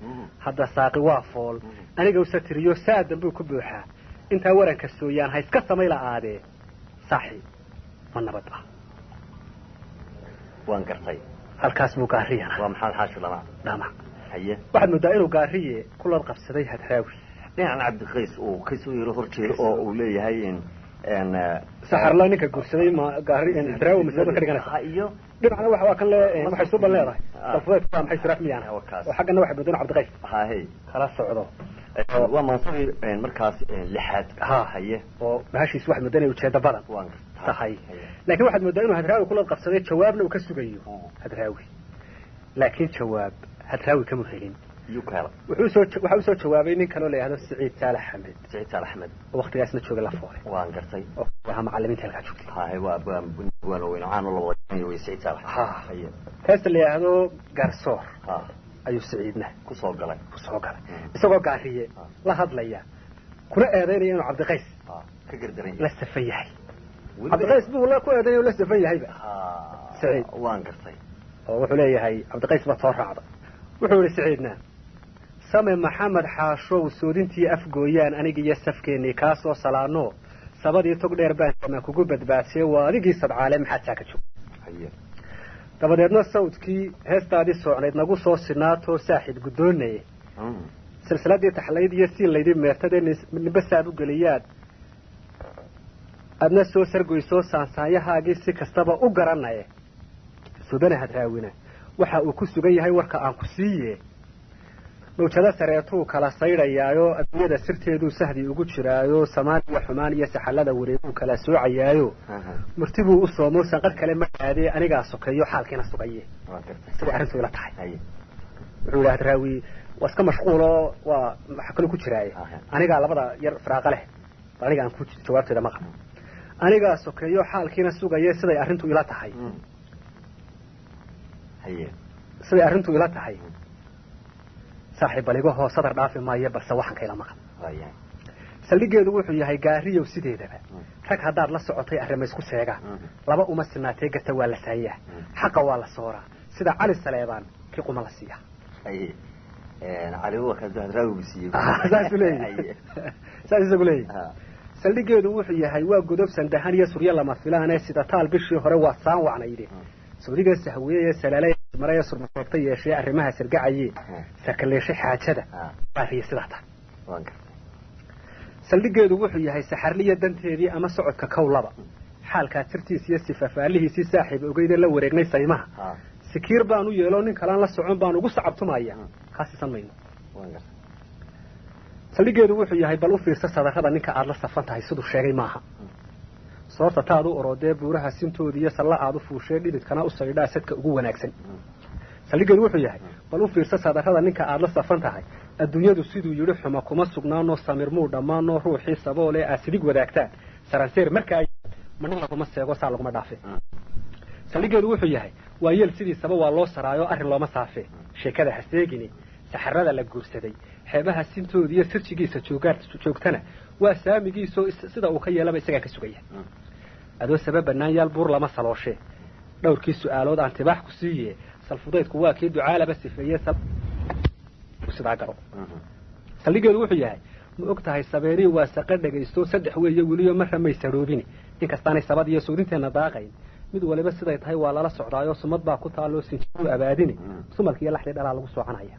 hadda saaqi waa fool aniga satiriyo saa dambuu ku buuxaa intaa waranka sooyaan ha iska samay la'aadee. Saaxiib ma nabad ah? Waan gartay. Halkaas buu Gaariyana. Waa Maxamed Xaashi Dhamac. Dhamac. Haye. Waxaad moodaa inuu Gaariye ku lad qabsaday Hadraawi, dhinacan Cabdiqays uu kasoo yaro horjeedo oo uu leeyahay in saxarla ninka guursaday ma Gaari Hadraawi masalada ka dhiganaysa iyo dhinacna waxa waa kan le waxay suuban leedahay salfudeed waa maxay siraaf miyaan oo xaggana waxay moodaa Cabdiqays haye kala socdo. Waa maansadii markaas lixaad. Ha. Haye. Oo bahashiis waxaad moodaa inay ujeedo badan waan tahay, laakiin waxaad moodaa inuu Hadraawi kula qabsaday jawaabna uu ka sugayo Hadraawi, laakiin jawaab Hadraawi kama helin. Wuxuu soo waxa uu soo jawaabay nin kaloo la yidhaahdo Siciid Saalax Axmed. Siciid Saalax Axmed oo waqtigaasna joogay La Foole. Waan gartay. Oo ahaa macallimiinta halkaa joogtay. Haye, waa waan weyn caan oo la wada way Siciid Saalax. Ha. Haye. Heesta la yidhaahdo Garsoor ha ayuu Siciidna ku soo galay, ku soo galay isagoo Gaariye la hadlaya kuna eedaynaya inuu Cabdiqays ka gardaran la safan yahay. Cabdiqays buu la ku eedaynaya inuu la safan yahayba Siciid. Waan gartay. Oo wuxuu leeyahay Cabdiqays baa soo raacda. Wuxuu yihi Siciidna same Maxamed Xaashow soodintii afgooyaan aniga iyo safkeennii kaa soo salaano sabadii tog dheer baan samaa kugu badbaadshay waa adigii sadcaale maxaad saa ka joog. Dabadeedna sawdkii heestaadii soocnayd nagu soo sinaatoo saaxiib guddoonay silsiladii taxlayd iyo siin laydii meertadee ninba saabu geliyaad adna soo sargoysoo saansaanyahaagii si kastaba u garanaye. Subana Hadraawina waxa uu ku sugan yahay warka aan ku siiye mawjado sareetuu kala saydhayaayo adduunyada sirteeduu sahdi ugu jiraayo samaan iyo xumaan iyo saxallada wareeguu kala soocayaayo murtibuu u soomo sanqadh kale ma aadee anigaa sokeeyo xaalkiina sugaye siday arrintu ila tahay. Wuxuu yidhi Hadraawi waa iska mashquuloo waa waxa kaloo ku jiraaye anigaa labada yar firaaqa leh bal aniga aan ku jawaabteeda maqal anigaa sokeeyo xaalkiina sugaye siday arrintu ila tahay, siday arrintu ila tahay saaxiib baligahoo sadar dhaafi maayo balse waxaan ka ila maqal. Saldhigeedu wuxuu yahay Gaariyow sideedaba rag haddaad la socotay arrima isku seegaan laba uma sinaatee garta waa la saayaa xaqa waa la sooraa sida Cali Saleebaan kii quma la siiyaa. Saasuu leeyahy, saas isagu leeyahy. Saldhigeedu wuxuu yahay waa godob sandahan iyo suryo lama filaane sida taal bishii hore waa saan wacnayde sawdiga sahwiye salaalay maraya surmasoogta yeeshee arrimaha sargacaye sarkaleeshay xaajada baariye sidaa ta. Saldhigeedu wuxuu yahay saxarliya danteedii ama socodka kowlaba Xaalkaa jirtiis iyo sifafaalihiisii saaxiib ogeyde la wareegnay saymaha. Sikiir baan u yeelo nin kalaan la socon baan ugu sacabtumaya, kaa siisan mayno. Saldhiggeedu wuxuu yahay bal u fiirsa sadarrada ninka aad la safan tahay siduu sheegay maaha. Soorta taad u orodee buuraha sintoodi iyo salla aad u fuushee dhididkana u saydhaa sadka ugu wanaagsan. Saldhiggeedu wuxuu yahay bal u fiirsa sadarrada ninka aad la safan tahay, adduunyadu siduu yidhi xuma kuma sugnaanoo samir muu dhammaanoo ruuxii saboole aad sidig wadaagtaan saranseer markaa ma nin laguma seego saa laguma dhaafe. Saldhiggeedu wuxuu yahay waa yeel sidiisaba waa loo saraayo arrin looma saafee, sheekada ha seegini saxarada la guursaday xeebaha sintoodi iyo sirjigiisa joogtana waa saamigiisoo sida uu ka yeelaba isagaa ka sugaya. Adoo saba bannaan yaal buur lama salooshee, dhowrkii su'aalood aan tibaax ku siiye, salfudaydku waa kii ducaalaba sifeeye sidaa garo. Saldhiggeedu wuxuu yahay ma og tahay sabeerii waa saqa dhegaysto saddex weeye weliyo marra may sadhoobini, inkastaanay sabad iyo suudinteenna daaqayn, mid waliba siday tahay waa lala socdaayoo sumad baa ku taaloo sinjiru abaadini sumalka iyo laxdii dhalaa lagu soocanaya.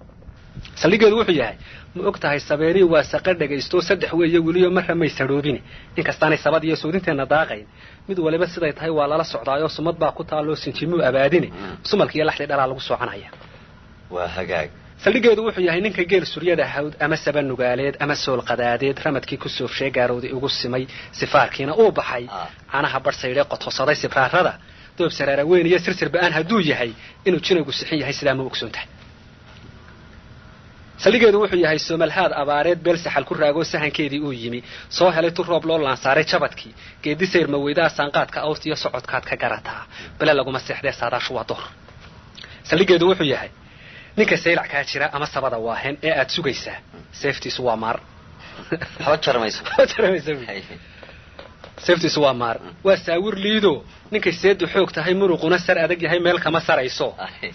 Saldhiggeedu wuxuu yahay ma og tahay sabeerii waa saqa dhegaysto saddex weeye weliyo marra may sadhoobini, inkastaanay sabad iyo suudinteenna daaqayn, mid waliba siday tahay waa lala socdaayoo sumad baa ku taaloo sinjimuu abaadini sumalka iyo laxdii dhalaa lagu soocanaya. Waa hagaag. Saldhiggeedu wuxuu yahay ninka geel suryada hawd ama saba nugaaleed ama sool qadaadeed ramadkii ku soofshee gaarowday ugu simay sifaarkiina uu baxay canaha badhsaydhee qotosaday sibraarada doob saraara weyn iyo sirsir ba'aan hadduu yahay inuu jinaygu sixin yahay sidaa ma ogsoon tahay. Saldhiggeedu wuxuu yahay soomalhaad abaareed beel saxal ku raagoo sahankeedii uu yimi soo helay tu roob loo laansaaray jabadkii geedi sayr maweydaha saanqaadka awrta iyo socodkaad ka garataa bale laguma seexdee saadaashu waa door. Saldhiggeedu wuxuu yahay ninka saylac kaa jira ama sabada waahen ee aad sugaysaa seeftiisu waa maar. Waxba jarmayso. Jarmayso. Seeftiisu waa maar, waa saawir liido ninkay seedu xoog tahay muruquna sar adag yahay meel kama sarayso,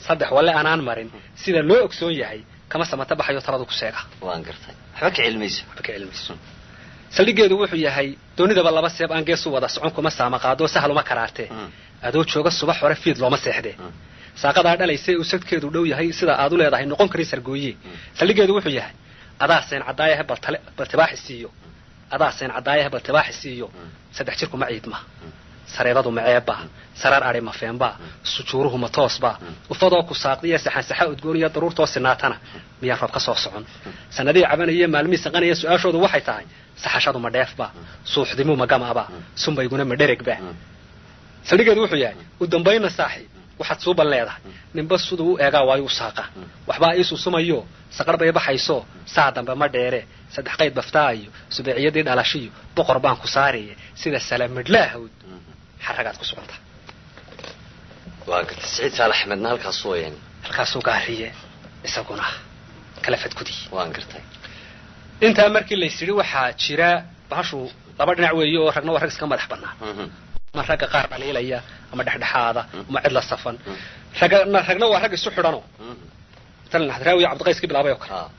saddex walle anaan marin sida loo ogsoon yahay kama samata baxayo taladu ku seega. Waan gartay, waxba ka cilmayso. Waxba ka cilmayso. Saldhiggeedu wuxuu yahay doonidaba laba seeb aan gees u wada socon kuma saama qaado sahal uma karaartee, adoo jooga subax hore fiid looma seexdee, saaqadaa dhalaysa uu sadkeedu dhow yahay sida aad u leedahay noqon karin sargooye. Saldhiggeedu wuxuu yahay adaa seen caddaayahe baltale baltibaaxi siiyo, adaa seen caddaayahe baltibaaxi siiyo, saddex jirku ma ciidma, sareedadu ma ceebba, saraar adhi ma feenba, sujuuruhu ma toosba, ufadoo ku saaqdiya saxansaxa udgoon iyo daruurtoo sinaatana miyaan roob ka soo socon, sanadihii cabanaya maalmihii saqanaya su-aashoodu waxay tahay saxashadu ma dheefba, suuxdimu ma gamaba, sumbayguna ma dheregba. Saldhiggeedu wuxuu yahay u dambayna saaxiib waxaad suuban leedahay ninba siduu u eegaa waayu u saaqa, waxbaa ii susumayo saqar bay baxayso saa dambe ma dheere, saddex qayd baftaayo subeeciyadii dhalashiyo boqor baan ku saaraya sida salamidhlaahawd xaragaad ku socota. Waa gartay. Siciid Saalax Axmedna halkaasuu wayan halkaasuu gaariye isaguna kala fadgudi. Waan gartay. Intaa markii lays yidhi waxaa jira bahashu laba dhinac weeye oo ragna waa rag iska madax bannaan ama ragga qaar dhaliilaya ama dhexdhexaada ama cid la safan, ragna ragna waa rag isu xidhanoo matalan Hadraawi iyo Cabdiqays ka bilaabay oo kale,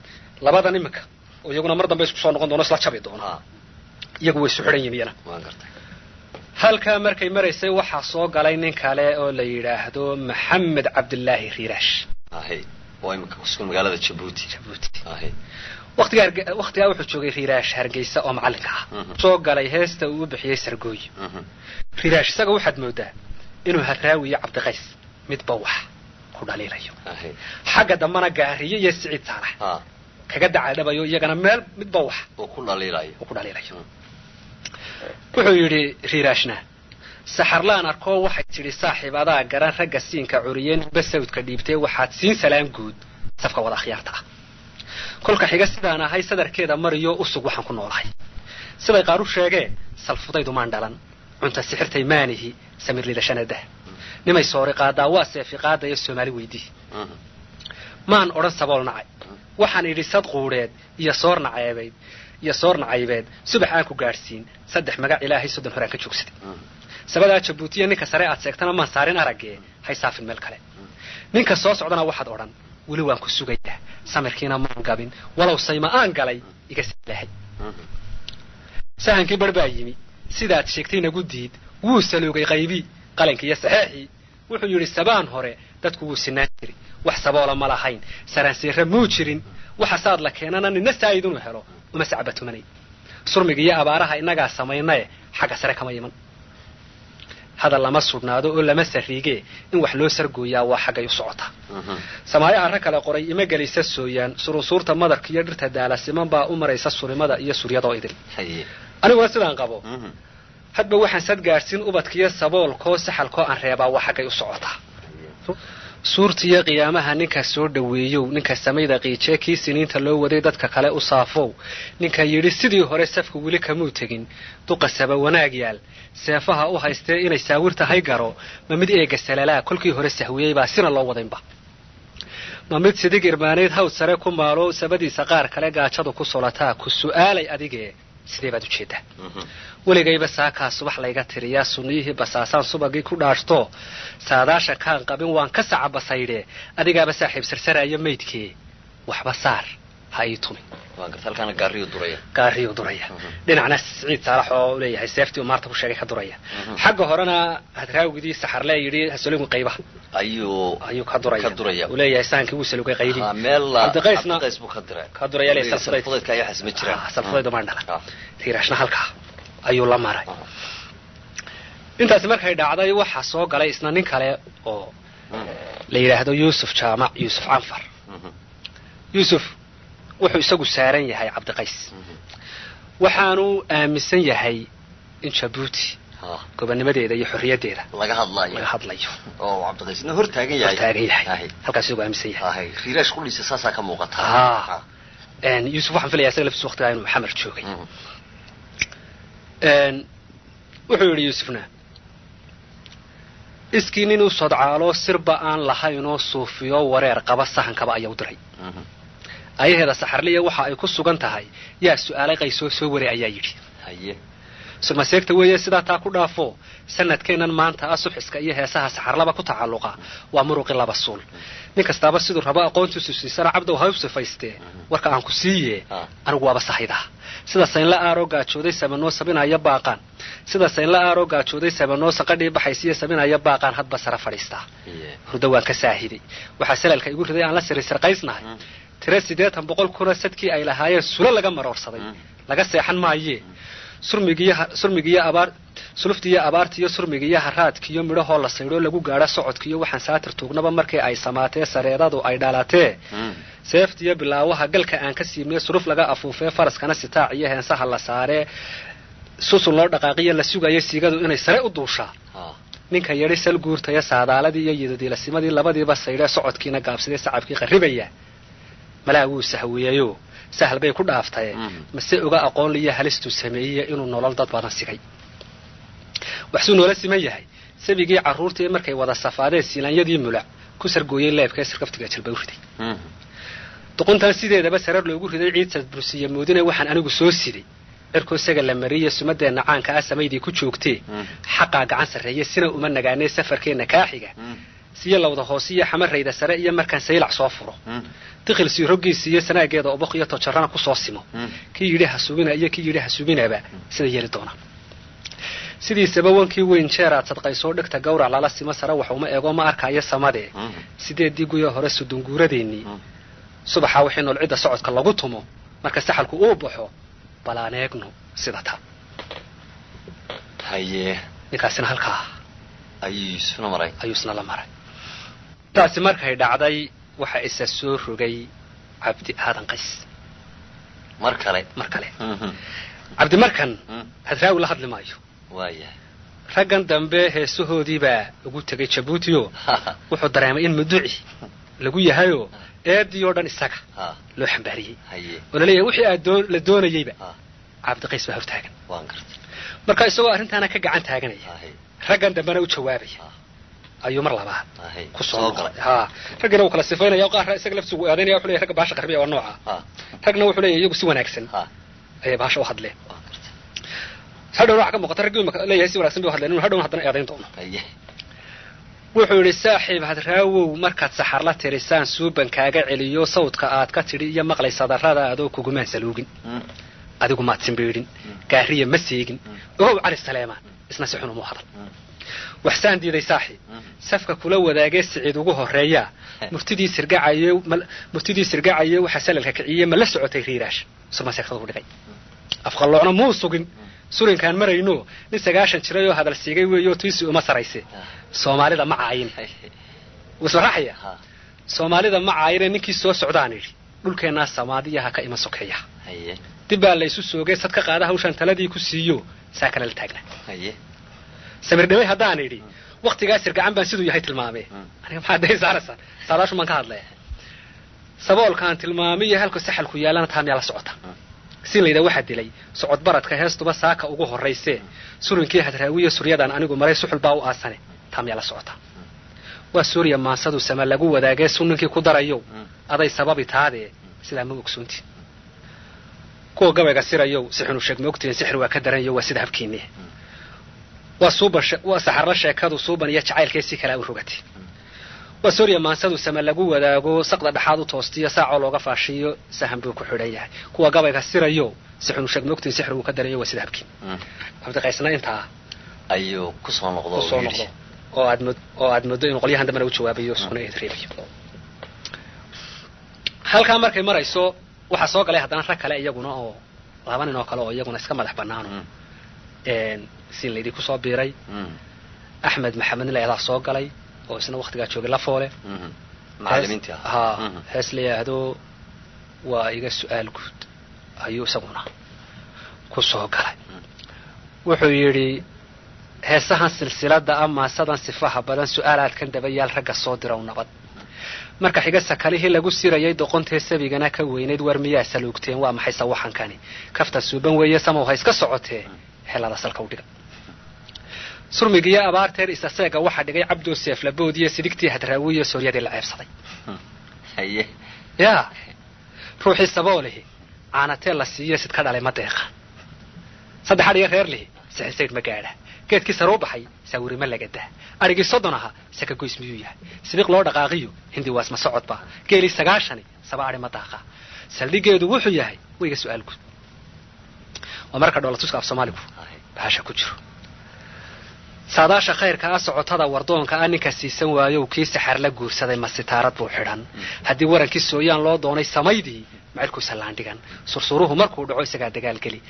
labadan iminka oo iyaguna mar dambe isku soo noqon doono isla jabi doono, iyagu way isu xidhan yihin iyana. Waan gartay. Halkaa markay maraysay waxaa soo galay nin kale oo la yidhaahdo Maxamed Cabdillaahi Riiraash. Ahe, oo iminka kusugan magaalada Jabuuti. Jabuuti. Ahe. Waqtigaa waqtigaa wuxuu joogay Riiraash Hargeysa oo macallinka ah. Soo galay heesta uu u bixiyey Sargooyi. Riiraash isaga waxaad moodaa inuu Hadraawi iyo Cabdiqays midba wax ku dhaliilayo, xagga dambena Gaariye iyo Siciid Saalax kaga dacaadhabayo, iyagana meel midba wax uu ku dhaliilayo. Uu ku dhaliilayo. Wuxuu yidhi Riiraashna saxarlaan arkoo waxay tidhi saaxiib adaa garan ragga siinka curiyeen ninba sawdka dhiibtee waxaad siin salaam guud safka wada akhyaarta ah, kolka xiga sidaan ahay sadarkeeda mariyo usug waxaan ku noolahay siday qaar u sheegeen salfudaydu maan dhalan cunta sixirtay maanihi samir liidashanada nimay soori qaadaa waa seefi qaadaya Soomaali weydii maan odhan sabool nacay waxaan idhi sad quudheed iyo soor naceebeyd iyo soor nacaybeed subax aan ku gaadhsiin saddex magac ilaahay 30 horaan ka joogsaday sabadaa Jabuutiya ninka sare aad seegtana maan saarin araggee hay saafin meel kale ninka soo socdana waxaad odhan weli waan ku sugayaa samirkiina maan gabin walow sayma aan galay iga silaahay. Sahankii bar baa yimi sidaad sheegtay nagu diid wuu saluugay qaybii qalinkii iyo saxeexii wuxuu yidhi sabaan hore dadku wuu sinaan jiray wax saboola ma lahayn saransiira muu jirin waxa saad la keenana nina saayid inuu helo uma sacbatumanay surmiga iyo abaaraha innagaa samaynaye xagga sare kama iman. Hadal lama sudhnaado oo lama sariige, in wax loo sargooyaa waa xaggay u socotaa. Samaayaha rag kale qoray ima gelisa sooyaan, surunsuurta madarka iyo dhirta daalasiman baa u maraysa surimada iyo suryadoo idil. Aniguna sidaan qabo hadba waxaan sad gaadhsiin ubadkiiyo saboolkoo saxalkoo aan reebaa waa xaggay u socotaa. Suurtiiyo qiyaamaha ninka soo dhoweeyow, ninka samayda qiijee kii siniinta loo waday dadka kale u saafow, ninka yidhi sidii hore safka weli kamuu tegin, duqa saba wanaag yaal seefaha u haystee inay saawir tahay garo, ma mid eega salalaa kolkii hore sahwiyey baa sina loo wadaynba, ma mid sidig irmaaneyd hawd sare ku maalo sabadiisa qaar kale gaajadu ku solataa, ku su'aalay adigee sidee baad ujeedaa? Weligayba saakaa subax layga tiriyaa, sunniyihii basaasaan subagii ku dhaashto, saadaasha kaan qabin waan ka saca basaydhee, adigaaba saaxiib sarsaraayo maydkee, waxba saar ha ii tumin. Gaariyuu duraya dhinacna Siciid Saalax oo leeyahay seeftii uu maarta ku sheegay ka duraya, xagga horena Hadraawigidii Saxarle yidhi hasalugin qaybaha ayuu ka duraya, uu leeyahay sahankii wuu salugay qaybihii. Cabdiqaysna ka duraya leeyahay salfudayd umaan dhalan. Riiraashna halkaa ayuu la maray. Intaasi markay dhacday waxaa soo galay isna nin kale oo la yidhaahdo Yuusuf Jaamac Yuusuf Canfar. Yuusuf wuxuu isagu saaran yahay Cabdiqays, waxaanu aaminsan yahay in Jabuuti gobonnimadeeda iyo xorriyaddeeda laga hadlayo oo Cabdiqaysna hor taagan yahay, hor taagan yahay, halkaas isagu aaminsan yahay. Riiraash qudhiisa saasaa ka muuqata. Yuusuf waxaan filayaa isaga laftiisa waqtigaa inuu Xamar joogay. Wuxuu yidhi Yuusufna, iskii nin u sodcaalo sirba aan lahaynoo suufiyo wareer qaba sahankaba ayaa u diray. Ayaheeda Saxarliya waxa ay ku sugan tahay yaa su'aalay Qaysoo soo waray ayaa yidhi. Surmaseegta weeye sidaa taa ku dhaafo, sanadkeennan maanta ah subxiska iyo heesaha Saxarlaba ku tacalluqa waa muruqi laba suul. Nin kastaaba siduu rabo aqoontiisu siisana Cabdow ha u sifaystee, warka aan ku siiye anigu waaba sahaydaa. Sida saynla aaroo gaajooday sabanoo sabinaya baaqaan, sida saynla aaroo gaajooday sabanoo saqadhii baxaysiiyo sabinaya baaqaan hadba sara fadhiistaa. Hurdo waan ka saahiday, waxaa salalka igu riday aan la siri sirqaysnahay tira 80 kuna sadkii ay lahaayeen sulo laga maroorsaday laga seexan maayee. Surmigiyo abaar suluftiiyo abaartiiyo surmigiyo haraadkiiyo midhahoo la saydhoo lagu gaadho socodkiiyo waxaan saatir tuugnaba markii ay samaatee sareedadu ay dhalatee, seeftiyo bilaawaha galka aan ka siibnee suruf laga afuufee faraskana sitaac iyo heensaha la saaree susul loo dhaqaaqiyo la sugayo siigadu inay sare u duushaa. Ninka yadhi sal guurtaya saadaaladii iyo yidadiilasimadii labadiiba saydhee socodkiina gaabsadee sacabkii qarribaya, malaa wuu sahwiyayo sahal bay ku dhaaftaye, mase oga aqoonliyo halistuu sameeyey inuu nolol dad badan sigay. Waxsuu noola siman yahay sabigii carruurtii markay wada safaadeen silaanyadii mulac ku sargooyey leebkaee sirkaftiga jalba u riday. Duquntan sideedaba sarar loogu riday ciid sadbursiiya moodine waxaan anigu soo siday cirkoo isaga la mariye sumadeenna caanka ah samaydii ku joogtee, xaqaa gacan sarreeye sina uma nagaanee safarkeenna kaaxiga siyo lawda hoose iyo xamarayda sare iyo markaan saylac soo furo, dikhil sii roggiisiiyo sanaageeda oboq iyo tojarana ku soo simo, kii yidhi ha sugina iyo kii yidhi ha suginaba sida yeeli doona. Sidiisaba wankii weyn jeeraad sadqaysoo dhegta gawrac lala simo sare wax uma eego ma arkaayo samadee, sideeddii guya hore sudunguuradeennii subaxaa wixii nool cidda socodka lagu tumo marka saxalku uu baxo balaan eegno sida ta. Haye, ninkaasina halkaa ayuu Yuusufna maray, ayuu isna la maray. Taasi markay dhacday waxa isa soo rogay Cabdi Aadan Qays mar kale. Mar kale Cabdi markan Hadraawi la hadli maayo. Waayahay, raggan dambe heesahoodiibaa ugu tegay Jabuutiyo wuxuu dareemay in muduci lagu yahayoo eedii oo dhan isaga loo xambaariyey oo laleeyahay wixii aad la doonayeyba Cabdiqays baa hortaagan. Waan gartay. Marka isagoo arrintaana ka gacan taaganaya raggan dambena u jawaabaya ayuu mar labaad ku soo galay. Raggina wuu kala sifaynaya, qaarna isaga laftiisu eedaynaya, wuxuu leeyahay ragga baasha qarbiya waa nooca, ragna wuxuu leeyahay iyagu si wanaagsan ayay baasha u hadleen. Hadhowna waxa ka muuqata raggii imaka leeyahay si wanaagsan bay u hadleen inuu hadhowna haddana eedayn doono. Wuxuu yidhi saaxiib Hadraawow markaad saxarla tirisaan suuban kaaga celiyo sawdka aad ka tidhi iyo maqlay sadarrada adoo kugumaan saluugin, adigu maad simbiidhin, gaariya ma seegin, ogow Cali Saleemaan isna si xun umuu hadal. Waxsaan diiday saaxiib safka kula wadaagee Siciid ugu horreeyaa murtidii sirgacaye, murtidii sirgacaye waxa salalka kiciyey ma la socotay riiraash surma seegtada ku dhigay afqalloocna muu sugin Surinkaan marayno nin 90 jiray oo hadal siigay weeyo tiisi uma sarayse. Soomaalida ma caayin. Wuu raxaya. Soomaalida ma caayine ninkii soo socdaan idhi dhulkeennaa samaadiyaha ka iman sokeeya. Dib baa la isu soogay sad ka qaada hawshan taladii ku siiyo saa kale la taagna. Samir dhimay haddaan idhi waqtigaa sirgacan baan siduu yahay tilmaamee. Aniga maxaa day saaraysaa? Saadaashu maan ka hadlaya. Saboolkaan tilmaamiyo halka saxalku yaalana taa miyaa la socota. Si layda waxaa dilay socod baradka heestuba saaka ugu horraysee surinkii hadraawiya suryadan anigu maray suxul baa u aasane taa miyaa la socota. Waa suuriya maansadu sama lagu wadaagee sunninkii ku darayow aday sababi taadee sidaa ma ogsoonti. Kuwa gabayga sirayow sixinu sheeg ma ogtihiin sixir waa ka daranyo waa sida habkiinni. Waa suuban waa saxarla sheekadu suuban iyo jacaylkee si kale u rogatay. Waa suuriya maansadu sama lagu wadaago saqda dhaxaad u toostiyo saacoo looga faashiyo sahan buu ku xidhan yahay. Kuwa gabayga sirayo sixinu sheeg ma ogtihiin sixir wuu ka daranyo waa sida habkiin. Cabdiqaysna intaa ayuu ku soo noqdo oo aad muddo inuu qolyahan dambena u jawaabayo iskuna eedreebayo. Halkaa markay marayso waxaa soo galay haddana rag kale iyaguna oo laba nin oo kale oo iyaguna iska madax bannaano siin laydii ku soo biiray. Axmed Maxamed nin soo galay oo isna waqtigaa joogay Lafoole. Macallimiintii ahaa. Hees la yidhaahdo waa iga su'aal guud ayuu isaguna ku soo galay. Wuxuu yidhi heesahan silsiladda ah maasadan sifaha badan su'aalaadkan dabayaal ragga soo dirow nabad. Marka xiga sakalihii lagu sirayay doqontee sabigana ka weynayd war miyaa saluugteen waa maxay sawaxankani kafta suuban weeye samow ha iska socotee xelada salka u dhiga. Surmigiyo abaarteer isaseega waxaa dhigay Cabdoo Seeflaboodiyo sidigtii hadraawiyo sooryadii la ceebsaday. Yaa ruuxii saboolihi caanatee la siiyo sid ka dhalay ma deeqa. Saddex adhiga reer lihi sixisaydh ma gaadha. Geedkii saruu baxay saawiri ma lagadaa. Arigii 30 ahaa saka goys miyuu yahay. Sibiq loo dhaqaaqiyo hindi waasma socodba. Geelii 90 saba adhi ma daaqa. Saldhigeedu wuxuu yahay wayga su'aal guud. Waa marka dhoolatuska af Soomaaligu bahasha ku jiro. Saadaasha khayrka ah socotada wardoonka ah ninka siisan waayo kii saxar la guursaday ma sitaarad buu xidhan. Haddii warankii sooyaan loo doonay samaydii macilku sallaan dhigan. Sursuruhu markuu dhaco isagaa dagaal geli.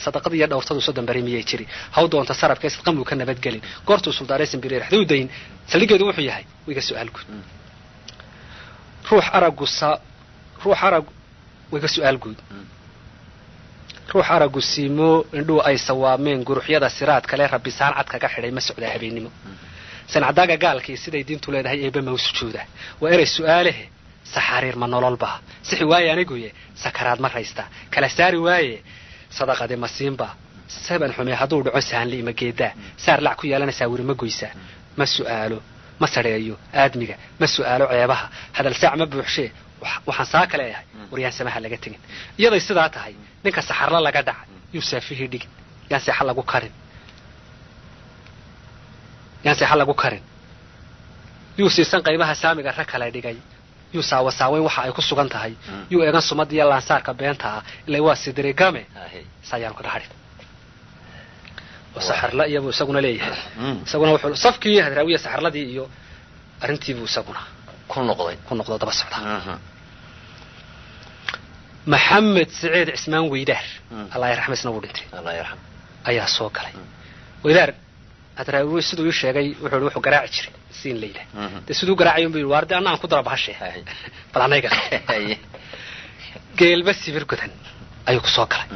Sadaqada iyo dhowrtadu 30 bari miyay jiri. Haw doonta sarabka sidqan buu ka nabadgelin. Goortuu suldaaray simbireer xduu dayn. Saldhigeedu wuxuu yahay wayga su'aal guud. Ruux arag wayga su'aal guud. Ruux aragu siimo indhuu ay sawaameen guruxyada siraad kale rabbi saan cad kaga xidhay ma socdaa habeenimo. Sancadaaga gaalkii siday diintu leedahay eebba ma u sujuuda. Waa erey su'aalehe saxariir ma nololba. Sixi waaye aniguye sakaraad ma raysta. Kala saari waaye sadaqade ma siinba. Saban xume hadduu dhaco sahanli ima geedaa. Saar lac ku yeelana saawiri ma goysa. Ma su'aalo ma sareeyo aadmiga ma su'aalo ceebaha. Hadal saac ma buuxshee waxaan saa kale ahay waryaan samaha laga tegin. Iyaday sidaa tahay ninka saxarla laga dhacay yuu saafihii dhigin. Yaan seexa lagu karin. Yaan seexa lagu karin. Yuu siisan qaybaha saamiga rag kale dhigay. Yuu saawasaaweyn waxa ay ku sugan tahay. Yuu eegan sumadiya laansaarka beenta ah ilaa waa sidirigame saayaan ku dhaxarin. Oo saxarla iyabuu isaguna leeyahay. Isaguna wuxuu safkii hadraawiya saxarladii iyo arrintii buu isaguna ku noqday ku noqdo daba socda. Maxamed Saciid Cismaan Weydaar Allah yarxam isna wuu dhintay. Allah yarxam ayaa soo galay. Weydaar hadraawi siduu ii sheegay wuxuu wuxuu garaaci jiray siin leeyda. De siduu garaacay buu yiri waardi anna aan ku dara bahashe. Bal anayga. Geelba sibir godan ayuu ku soo galay.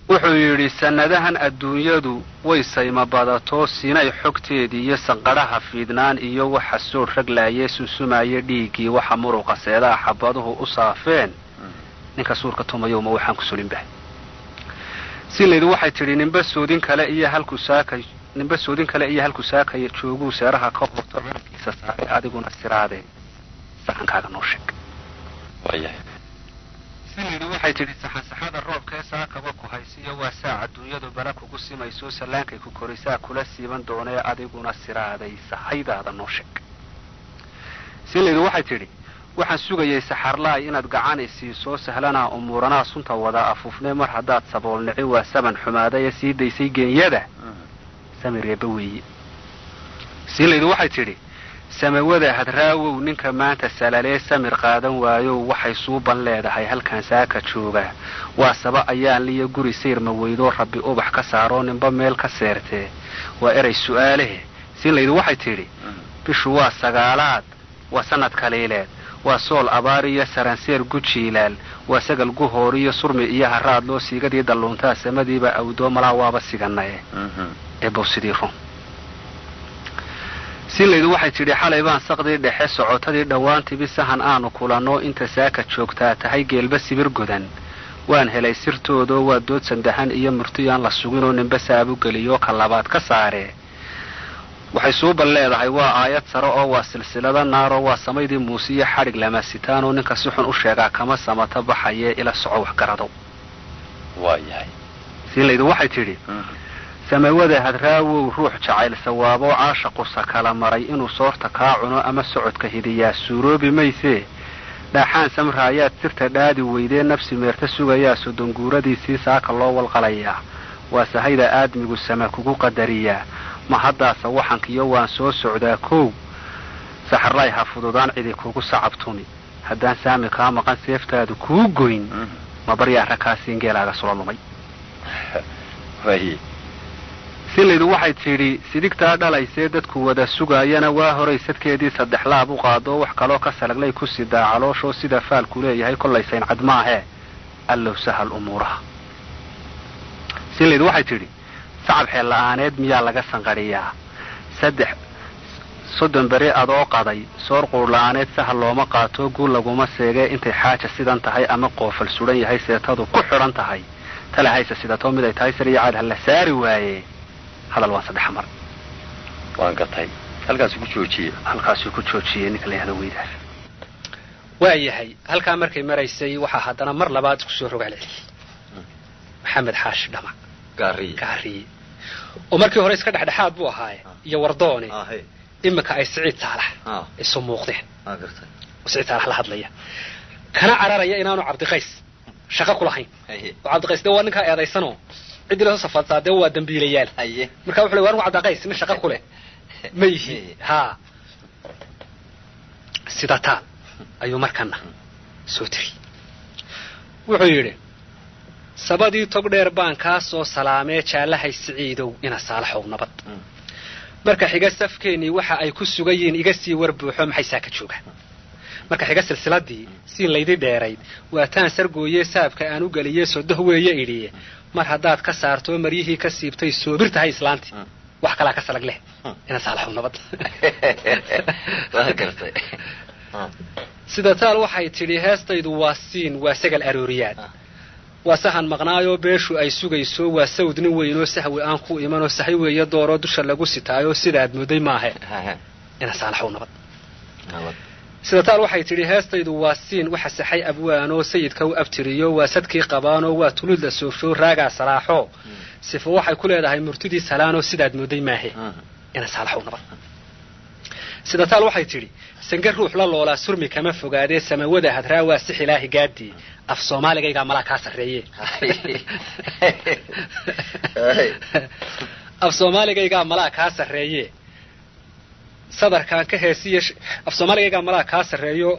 Wuxuu yidhi sanadahan adduunyadu way sayma badato siinay xogteedii iyo sanqadhaha fiidnaan iyo waxa soo raglaayee susumaaya dhiiggii waxa muruqa seedaha xabaduhu u saafeen ninka suurka tumayo ma waxaan ku sulinba. Siinlaydu waxay tidhi ninba soodin kale iyo halku saakay ninba soodin kale iyo halku saakay jooguu seeraha ka horto cirkiisa saaray adiguna siraadee saxankaaga noo sheeg. Waayahay. Siinlaydu waxay tidhi saxansaxada roobkee saakaba ku haysiyo waa saac adduunyadu bala kugu simayso sallaankay ku korisaa kula siiban doonee adiguna siraaday sahaydaada noo sheeg. Siinlaydu waxay tidhi waxaan sugayay saxarlaay inaad gacan i siiso sahlanaa umuuranaa sunta wada afuufnee mar haddaad saboolnici waa saban xumaaday ee sii daysay geenyada samir eebba weeye. Siinlaydu waxay tidhi Samawada Hadraawow, ninka maanta salalee samir qaadan waayow, waxay suuban leedahay halkan saaka jooga. Waa saba ayaan liyo guri sayrma weydoo Rabbi ubax ka saaroo ninba meel ka seertee. Waa erey su'aalehe. Siinlaydu waxay tidhi, bishu waa sagaalaad, waa sanad kaliileed, waa sool abaar iyo saranseer gujiilaal, waa sagal guhoor iyo surmi iyo haraad loo siigadii dalluuntaa samadiiba awdoo malaa waaba siganaye eebow sidii run. Siinlaydu waxay tidhi, xalay baan saqdii dhexe socotadii dhowaan tibi sahan aanu kulanno inta saaka joogtaa tahay geelba sibir godan. Waan helay sirtoodoo waa dood sandahan iyo murtiyaan la suginoo ninba saabu geliyoo ka labaad ka saaree. Waxay suuban leedahay waa aayad sare oo waa silsilada naaroo waa samaydii Muuse iyo xadhig lama sitaanoo ninka si xun u sheegaa kama samata baxayee ila soco waxgaradow. Waayahay. Siinlaydu waxay tidhi, samawada Hadraawow, ruux jacayl sawaaboo caashaqusa kala maray inuu soorta kaa cuno ama socodka hidiyaa suuroobi maysee. Dhaaxaan samraayaad sirta dhaadi weydee nafsi meerta sugayaa soddonguuradiisii saaka loo walqalayaa. Waa sahayda aadmigu sama kugu qadariyaa. Ma haddaasa waxankiyo waan soo socdaa kow saxarlay ha fududaan cidi kugu sacabtumi haddaan saami kaa maqan seeftaadu kuu goyn ma baryaa rakaasiin geelaaga sula lumay. Waaye. Silaydu waxay tidhi, sidigtaa dhalaysee dadku wada sugaayana waa horay sadkeedii saddex laab u qaado wax kaloo ka salaglay ku sidaa calooshoo sida faalku leeyahay kollay sayncad maahee allow sahal umuuraha. Silaydu waxay tidhi, sacab xeel la'aaneed miyaa laga sanqadhiyaa 33 beri adoo qaday soor quur la'aaneed sahal looma qaato guul laguma seegee intay xaaja sidan tahay ama qoofal sudan yahay seetadu ku xidhan tahay tala haysa sidatoo mid ay tahay sariya caad ha la saari waaye hadal waan saddex mar. Waan gartay, halkaasuu ku joojiyey. Halkaasuu ku joojiyey ninka la yihahdo Weydaar. Waayahay, halkaa markay maraysay waxaa haddana mar labaad isku soo rogaal celiyey Maxamed Xaashi Dhamac. Gaariye. Gaariye oo markii hore iska dhexdhexaad buu ahaaye iyo Wardoone ahe iminka ay Siciid Saalax isu muuqdeen Waan gartay. Oo Siciid Saalax la hadlaya kana cararaya inaanu Cabdiqays shaqo ku lahayn. Oo Cabdiqays dee waa ninkaa eedaysanoo ciddii lasoo safaadsaa dee waa dambiilayaal. Marka wuxuu le war Cabdiqays nin shaqo ku leh ma yihi haa. Sida taal ayuu markana soo tiri. Wuxuu yidhi, sabadii tog dheer baan kaa soo salaamee jaallahay Siciidow ina Saalaxow nabad. Marka xiga safkeennii waxa ay ku sugan yihiin iga sii war buuxo maxay saaka joogaan. Marka xiga silsiladii siin laydi dheerayd waa taan sargooyee saabka aan u geliyee sodoh weeye idhiye mar haddaad ka saartoo maryihii ka siibtay soobir tahay islaantii wax kalaa ka salag leh ina Saalaxow nabad. Waan gartay. Sida taal waxay tidhi, heestaydu waa siin waa sagal arooriyaad, waa sahan maqnaayoo beeshu ay sugayso, waa sawd nin weynoo sahwi aan ku imanoo sahay weeye dooroo dusha lagu sitaayoo sidaad mooday maahe ina Saalaxow nabad. Nabad. Sida taal waxay tidhi, heestaydu waa siin waxa saxay abwaanoo sayidka u abtiriyo, waa sadkii qabaanoo waa tulud la soofsho raagaa salaaxo sifo waxay ku leedahay murtidii salaanoo sidaad mooday maahe ina Saalaxow nabad. Sida taal waxay tidhi, sange ruux la loolaa surmi kama fogaadee samawada Hadraa waa six ilaahi gaadii af soomaaligaygaa malaa kaa sarreeye af soomaaligaygaa malaa kaa sarreeye sadarkaan ka heesiya af soomaaligaygaa malaa kaa sarreeyo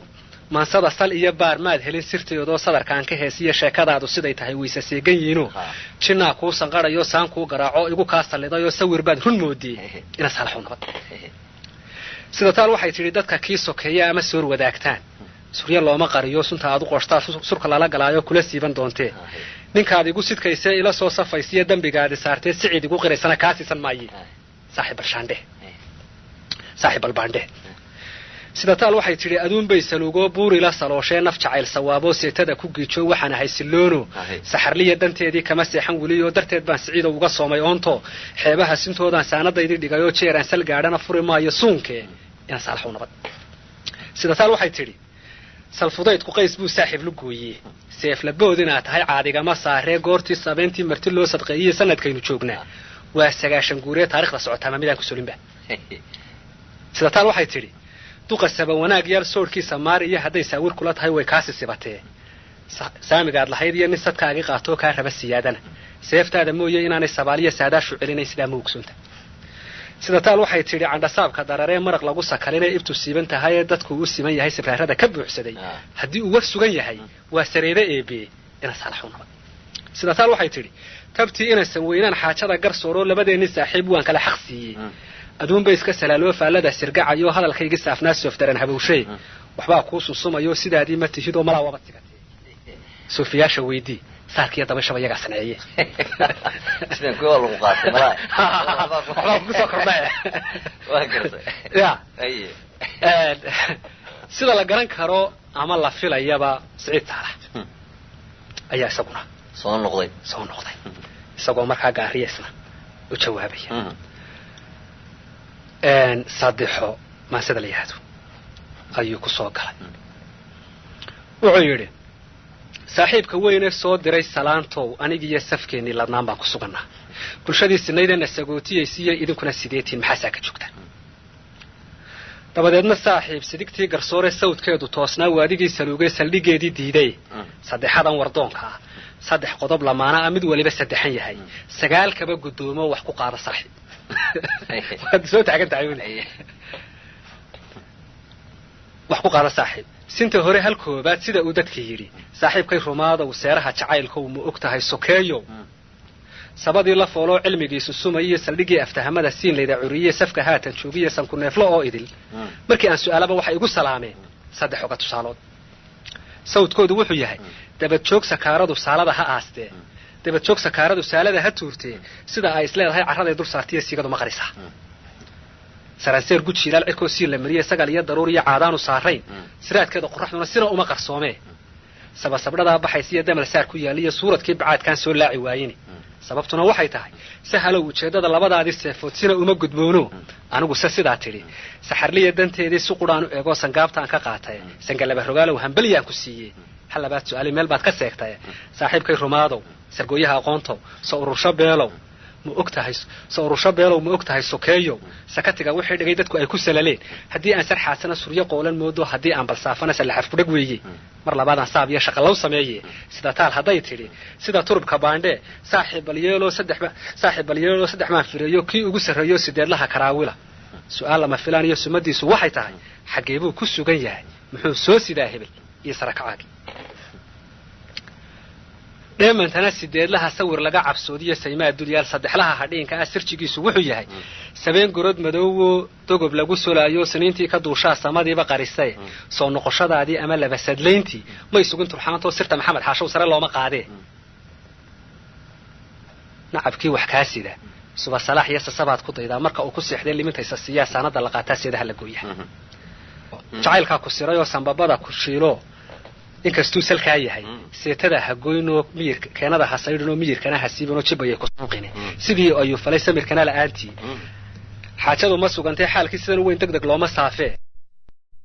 maansada sal iyo baar maad helin sirteedoo sadarkaan ka heesiya sheekadaadu siday tahay wayse seegan yihiinoo jinnaa kuu sanqadhayo saan kuu garaaco igu kaa sallidayoo sawir baad run moodiyey ina Saalaxow nabad. Sida taal waxay tidhi, dadka kii sokeeya ama soor wadaagtaan suryo looma qariyo sunta aad u qoshtaa surka lala galaayo kula siiban doontee ninkaad igu sidkaysee ila soo safaysiya dembigaadi saartee siciid igu qiraysana kaa siisan maaye saaxiib balshaandhe saaxiib balbaandhe. Sida taal waxay tidhi, aduunbay saluugoo buurila salooshee naf jacayl sawaaboo seetada ku giijo waxaan ahay siloono saxarliya danteedii kama seexan weliyoo darteed baan Siciidow uga soomay oonto xeebaha sintoodaan saanadaydii dhigayoo jeeraan sal gaadhana furi maayo suunkee ina Saalaxow nabad. Sida taal waxay tidhi, salfudaydku Qays buu saaxiib la gooyey seeflabood inaad tahay caadigama saaree goortii sabeentii marti loo sadqeeyey sanadkaynu joognaa waa 90 guuree taarikhda socotaama midaan ku solinba. Sida taal waxay tidhi, duqa saba wanaag yaal soorhkiisa maar iyo hadday saawir kula tahay way kaasi sibatee saamigaad lahayd iyo nin sadkaagii qaatoo kaa raba siyaadana seeftaada mooye inaanay sabaaliya saadaashu celinayn sidaa ma ogsoonta. Sida taal waxay tidhi candhasaabka dararee maraq lagu sakalinee ibtu siiban tahay ee dadku u siman yahay sibraarada ka buuxsaday, haddii uu war sugan yahay waa sareede eebee ina saalaxu nabad. Sida taal waxay tidhi tabtii inaysan weynaan xaajada garsooroo labadeenni saaxiib waan kala xaq siiyey, aduunba iska salaaloo faallada sirgacayo hadalkaygii saafnaa soofdaran habowshee, waxbaa kuu sunsumayo sidaadii ma tihidoo malaa waaba sigatee, suufiyaasha weydii saarkiiyo dabashaba iyagaa sanceeye. Sidan kuwa lagu qaatay malaa waxbaa kugu soo kordhay. Waa gartay. Ya. Haye. Sida la garan karo ama la filayaba, Siciid Saalax ayaa isaguna soo noqday, soo noqday isagoo markaa Gaariya isna u jawaabaya. Sadexo maansida la yidhaahdo ayuu ku soo galay. Wuxuu yidhi: saaxiibka weyne soo diray salaantow, anigiiyo safkeennii ladnaan baan ku sugannaa, bulshadii sinaydeenna sagootiyaysiiyo idinkuna sideetiin, maxaasaa ka joogtaan? Dabadeedna saaxiib sidigtii garsoore sawdkeedu toosnaa waadigii saluugay saldhigeedii diiday. Saddexadan wardoonka ah, saddex qodob lamaana ah, mid waliba saddexan yahay, sagaalkaba guddoomo wax ku qaada. Saaxiib, waad soo taagan tahay weli. Wax ku qaada saaxiib. Sinta hore hal koobaad, sida uu dadka yidhi saaxiibkay rumaadow, seeraha jacaylkow, ma og tahay sokeeyo sabadii la fooloo cilmigiisu sumayiyo saldhiggii aftahamada siinlayda curiye, safka haatan joogiya sanku neeflo oo idil, markii aan su'aalaba waxay igu salaameen saddex oga tusaalood. Sawdkoodu wuxuu yahay: dabad joog sakaaradu saalada ha aastee, dabad joog sakaaradu saalada ha tuurtee, sida ay isleedahay carraday dul saartiyo siigadu ma qarisaa, saranseer gujiilaal cirkoo siin la mariye, sagal iyo daruur iyo caadaanu saarayn, siraadkeeda qorraxduna sina uma qarsoomee, sabasabdhadaa baxaysa iyo damal saar ku yaaliyo suuradkii bacaadkaan soo laaci waayini. Sababtuna waxay tahay sahalow ujeeddada labadaadii seefood sina uma gudboono. Anigu se sidaa tidhi saxarliya danteedii si qudhaan u eegoo sangaabtaan ka qaatay, sangalaba rogaalow hambalyaan ku siiyey. Hal labaad su-aali meel baad ka seegtay. Saaxiibkay rumaadow, sargooyaha aqoontow, soo urursho beelow, ma og tahay soo urusho beelow, ma og tahay sokeeyow sakatiga wixii dhigay dadku ay ku salaleen, haddii aan sarxaasana suryo qoolan moodo, haddii aan balsaafana sallaxaf kudhag weeye, mar labaadaan saab iyo shaqalow sameeye. Sida taal hadday tidhi sida turubka baandhee, saaxiib balyeeloo saddex saaxiib balyeeloo saddex maan fireeyo, kii ugu sarreeyo sideedlaha karaawila, su-aal lama filaan iyo sumadiisu waxay tahay: xaggee buu ku sugan yahay, muxuu soo sidaa hebel iyo sarakacaagi? Dheemantana sideedlaha sawir laga cabsoodiyo saymaa dulyaal, saddexlaha hadhiinka ah sirjigiisu wuxuu yahay sabeen gorod madoowo dogob lagu solaayo, siniintii ka duushaa samadiiba qarisay. Soo noqoshadaadii ama labasadlayntii may sugin turxaantoo sirta Maxamed Xaashow sare looma qaadee. Nacabkii wax kaa sida suba salaax iyo sasabaad ku daydaa, marka uu ku seexday limintaysa siiyaa, saanada la qaataa seedaha la gooya. Jacaylkaa ku sirayoo sambabada ku shiilo, inkastuu salkaa yahay seetada ha goynoo, miyirka keenada ha saydhinoo, miyirkana ha siibinoo, jibayay ku suuqine. Sidii ayuu falay samirkana la'aantii xaajadu ma sugantay, xaalkii sidan weyn deg deg looma saafee.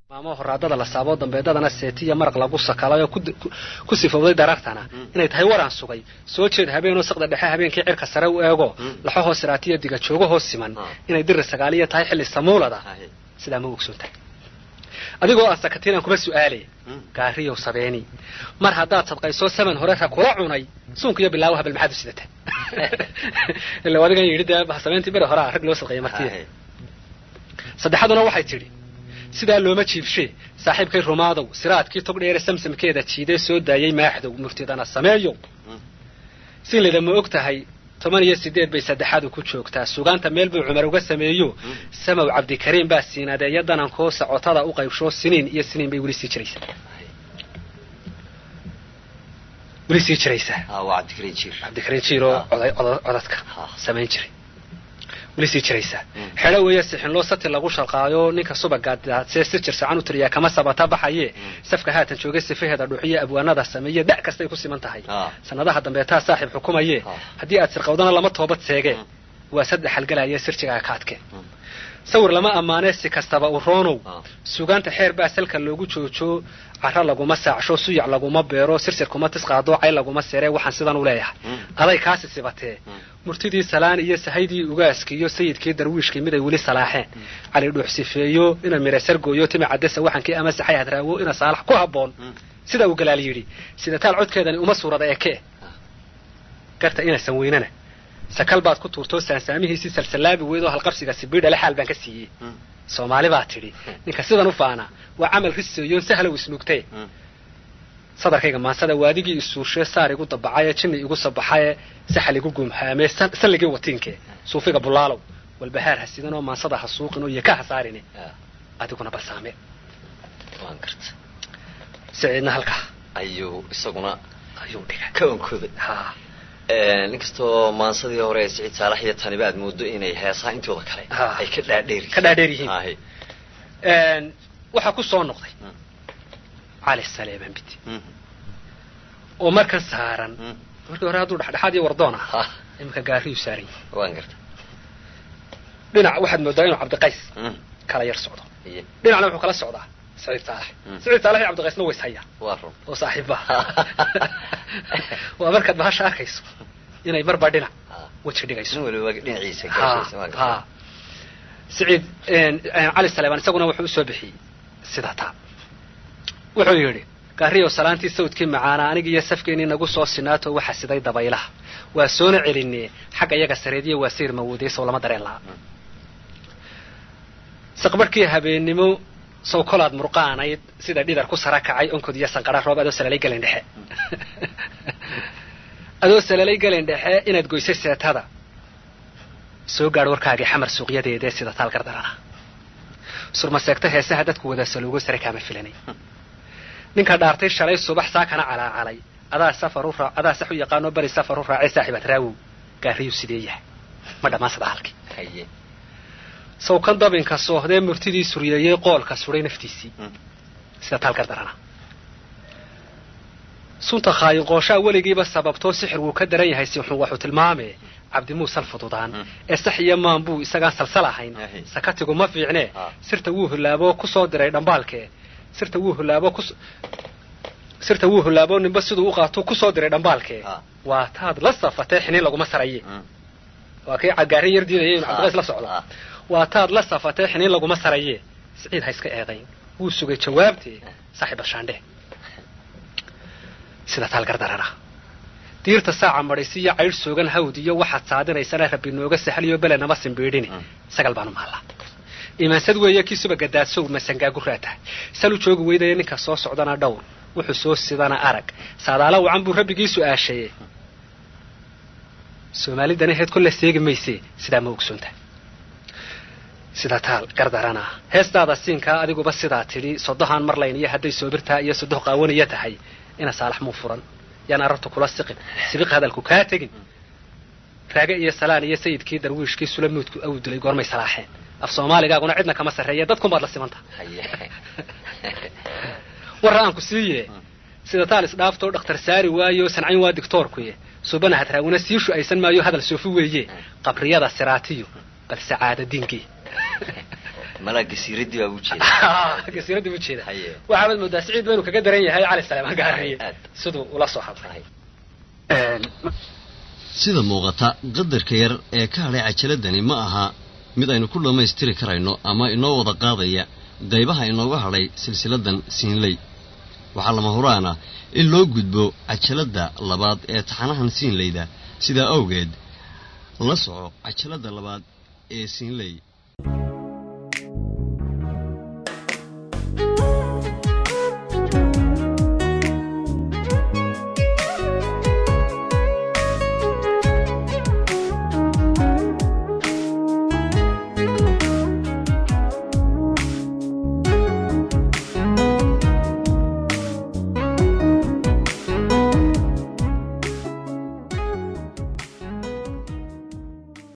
Maamo horaadada la saaboo dambeedadana seetiya maraq lagu sakalayoo ku sifowday darartana inay tahay waraan sugay. Soo jeed habeenoo saqda dhexe habeenkii cirka sare u eego, laxo hoos siraatiya diga joogo hoos siman inay diri sagaaliya tahay xilli samuulada, sidaa ma ogsoontahay adigoo aan sakatiin aan kuma su'aalay. Gaariyow sabeeni, mar haddaad sadqaysoo saman hore ra kula cunay suunka iyo bilaawo habel, maxaad u sidata? Ila adigan yidhi dee sameyntii beri hore rag loo sadqeeyay martiya. Saddexaduna waxay tidhi sidaa looma jiibshee saaxiibkay rumaadow, siraadkii tog dheere samsamkeeda jiidee soo daayay maaxdow, murtidana sameeyow. Sinlida ma og tahay 18 bay saddexaadu ku joogtaa sugaanta, meel buu Cumar uga sameeyo, Samow Cabdikariim baa siinadeeya danankoo socotada u qaybshoo, siniin iyo siniin bay weli sii jiraysaa, weli sii jiraysaa. Waa Cabdikariin Jiir. Cabdikariin Jiir oo codadka samayn jiray, weli sii jiraysaa. Xedho weeye sixinloo sati lagu shalqaayo, ninka subagaadaadsee si jirsacan u tiriyaa kama sabata baxaye. Safka haatan joogay sifaheeda dhuuxiyo abwaanada sameeye, da' kastay ku siman tahay sanadaha dambeetaa saaxiib xukumaye. Haddii aad sirqawdana lama toobad seege, waa saddex halgalaya sirjigaaga ka adkeen. Sawir lama ammaanee si kastaba u roonow, sugaanta xeer baa salka loogu joojo, carro laguma saacsho, suyac laguma beero, sirsir kuma tisqaado, cay laguma seeree. Waxaan sidan u leeyahay aday kaasi sibatee, murtidii salaan iyo sahaydii ugaaskii iyo sayidkii darwiishkii miday weli salaaxeen, Cali Dhuux sifeeyo ina mira sargooyo, timi cadesa waxankii ama saxay hadraawo ina saalax ku habboon, sida uu Galaal yidhi sida taal codkeedani uma suurada eke garta inaysan weynana. Sakal baad ku tuurtoo saansaamihiisii salsalaabi weydoo halqabsiga sibiidhale xaal baan ka siiyey. Soomaali baa tidhi ninka sidan u faana waa camal riseeyoon sahlow isnuugtee. Sadarkayga maansada waadigii isuurshee saar igu dabacaye jinni igu sabaxaye saxal igu guumhaamee salligii watiinkee suufiga bulaalow walbahaar ha sidanoo maansada ha suuqin oo iyo ka hasaarine adiguna balsaame. Waan garta. Siciidna halkaa ayuu isaguna ayuu dhigay ka onkooday. Ha. Inkastoo maansadii hore ee Siciid Saalax iyo taniba aad moodo inay heesaha intooda kale ay ka dhaadheer ka dhaadheer yihiin. Waxaa ku soo noqday Cali Saleeban Bidi oo markan saaran markii hore hadduu dhexdhexaad iyo wardoon ah iminka gaariyuu saaran yahay. Waan garta. Dhinac waxaad moodaa inuu Cabdiqays kala yar socdo, dhinacna wuxuu kala socdaa Siciid Saalax. Siciid Saalax iyo Cabdiqaysna way ishayaan oo saaxiibba. Waa markaad bahasha arkayso inay marba dhinac weji dhigayso. Dhinaciisa. Siciid Cali Saleebaan isaguna wuxuu usoo bixiyey sidaa taa. Wuxuu yidhi gaariyow salaantii sawdkii macaana aniga iyo safkeennii nagu soo sinaato waxa siday dabaylaha waa soona celinee xagga iyaga sareediya waa sayr mawoodeysow lama dareen laha. Saqbarhkii habeennimo sow kolaad murqaanayd sida dhidar ku sara kacay onkod iyo sanqara roob adoo salalay galen dhexe adoo salalay galen dhexe inaad goysay seetada soo gaadh warkaagii xamar suuqyadeedee sida taal gardarana surmaseegta heesaha dadku wada saluugo sare kaama filanay. Ninka dhaartay shalay subax saakana calaacalay adaa safar u raa adaa sax u yaqaanoo bari safar u raacay saaxiibaad raawow gaariyuu sidee yahay ma dhammaan sada halkii. Sawkan dabinka soohdee murtidii suryeeyey qoolka suray naftiisii sida taal gardarana. Sunta khaayin qooshaa weligiiba sababtoo sixir wuu ka daran yahay si xun waxuu tilmaamee Cabdi Muusal fududaan ee sax iyo maan buu isagaan salsal ahayn sakatigu ma fiicnee sirta wuu hulaaboo ku soo diray dhambaalkee sirta wuu hulaaboo ku sirta wuu hulaaboo ninba siduu u qaatuu ku soo diray dhambaalkee waa taad la safatee xiniin laguma saraye. Waa kii cagaarin yar diidayay inuu Cabdiqays la socdo. Waa taad la safatee xiniin laguma saraye. Siciid ha iska eedayn wuu sugay jawaabtee saaxiib bashaandhe sida taal gardarana. Diirta saaca madhaysiiyo caydh soogan hawd iyo waxaad saadinaysana rabbi nooga sahliyo bele nama simbiidhini sagal baanu maallaa. Iimaansad weeye kii subaga daadsow masangaagu raatahay salu joogi weydaya ninka soo socdana dhowr wuxuu soo sidana arag saadaala wacan buu rabbigii su'aashaye. Soomaalidana heed kolle seegi maysee sidaa ma ogsoonta sida taal gardarana. Heestaada siinkaa adiguba sidaa tidhi sodohaan marlayn iyo hadday soobirtaa iyo sodoh qaawanaya tahay ina saalax muu furan yaan arartu kula siqin sibiq hadalku kaa tegin raage iyo salaan iyo sayidkii darwiishkii sulamuudku aw dilay goormay salaaxeen af soomaaligaaguna cidna kama sarreeya dadkunbaad la simanta. Warra aan ku siiye sida taal isdhaaftoo dhakhtar saari waayo sancayn waa digtoorkuye subana hadraawina sii shu-aysan maayo hadal soofi weeye qabriyada siraatiyo bal sacaada diinkii. Malaa gasiiradii baa ujeeda. Gasiiradii buu jeeda. Waxaabad moodaa Siciid baynu kaga daran yahay Cali Saleemaan Gaariye siduu ula soo hadlay. Sida muuqata qadarka yar ee ka hadhay cajaladani ma aha mid aynu ku dhammaystiri karayno ama inoo wada qaadaya qaybaha inooga hadhay silsiladan siinley. Waxaa lama huraan ah in loo gudbo cajaladda labaad ee taxanahan siinleyda. Sidaa awgeed la soco cajaladda labaad ee siinley.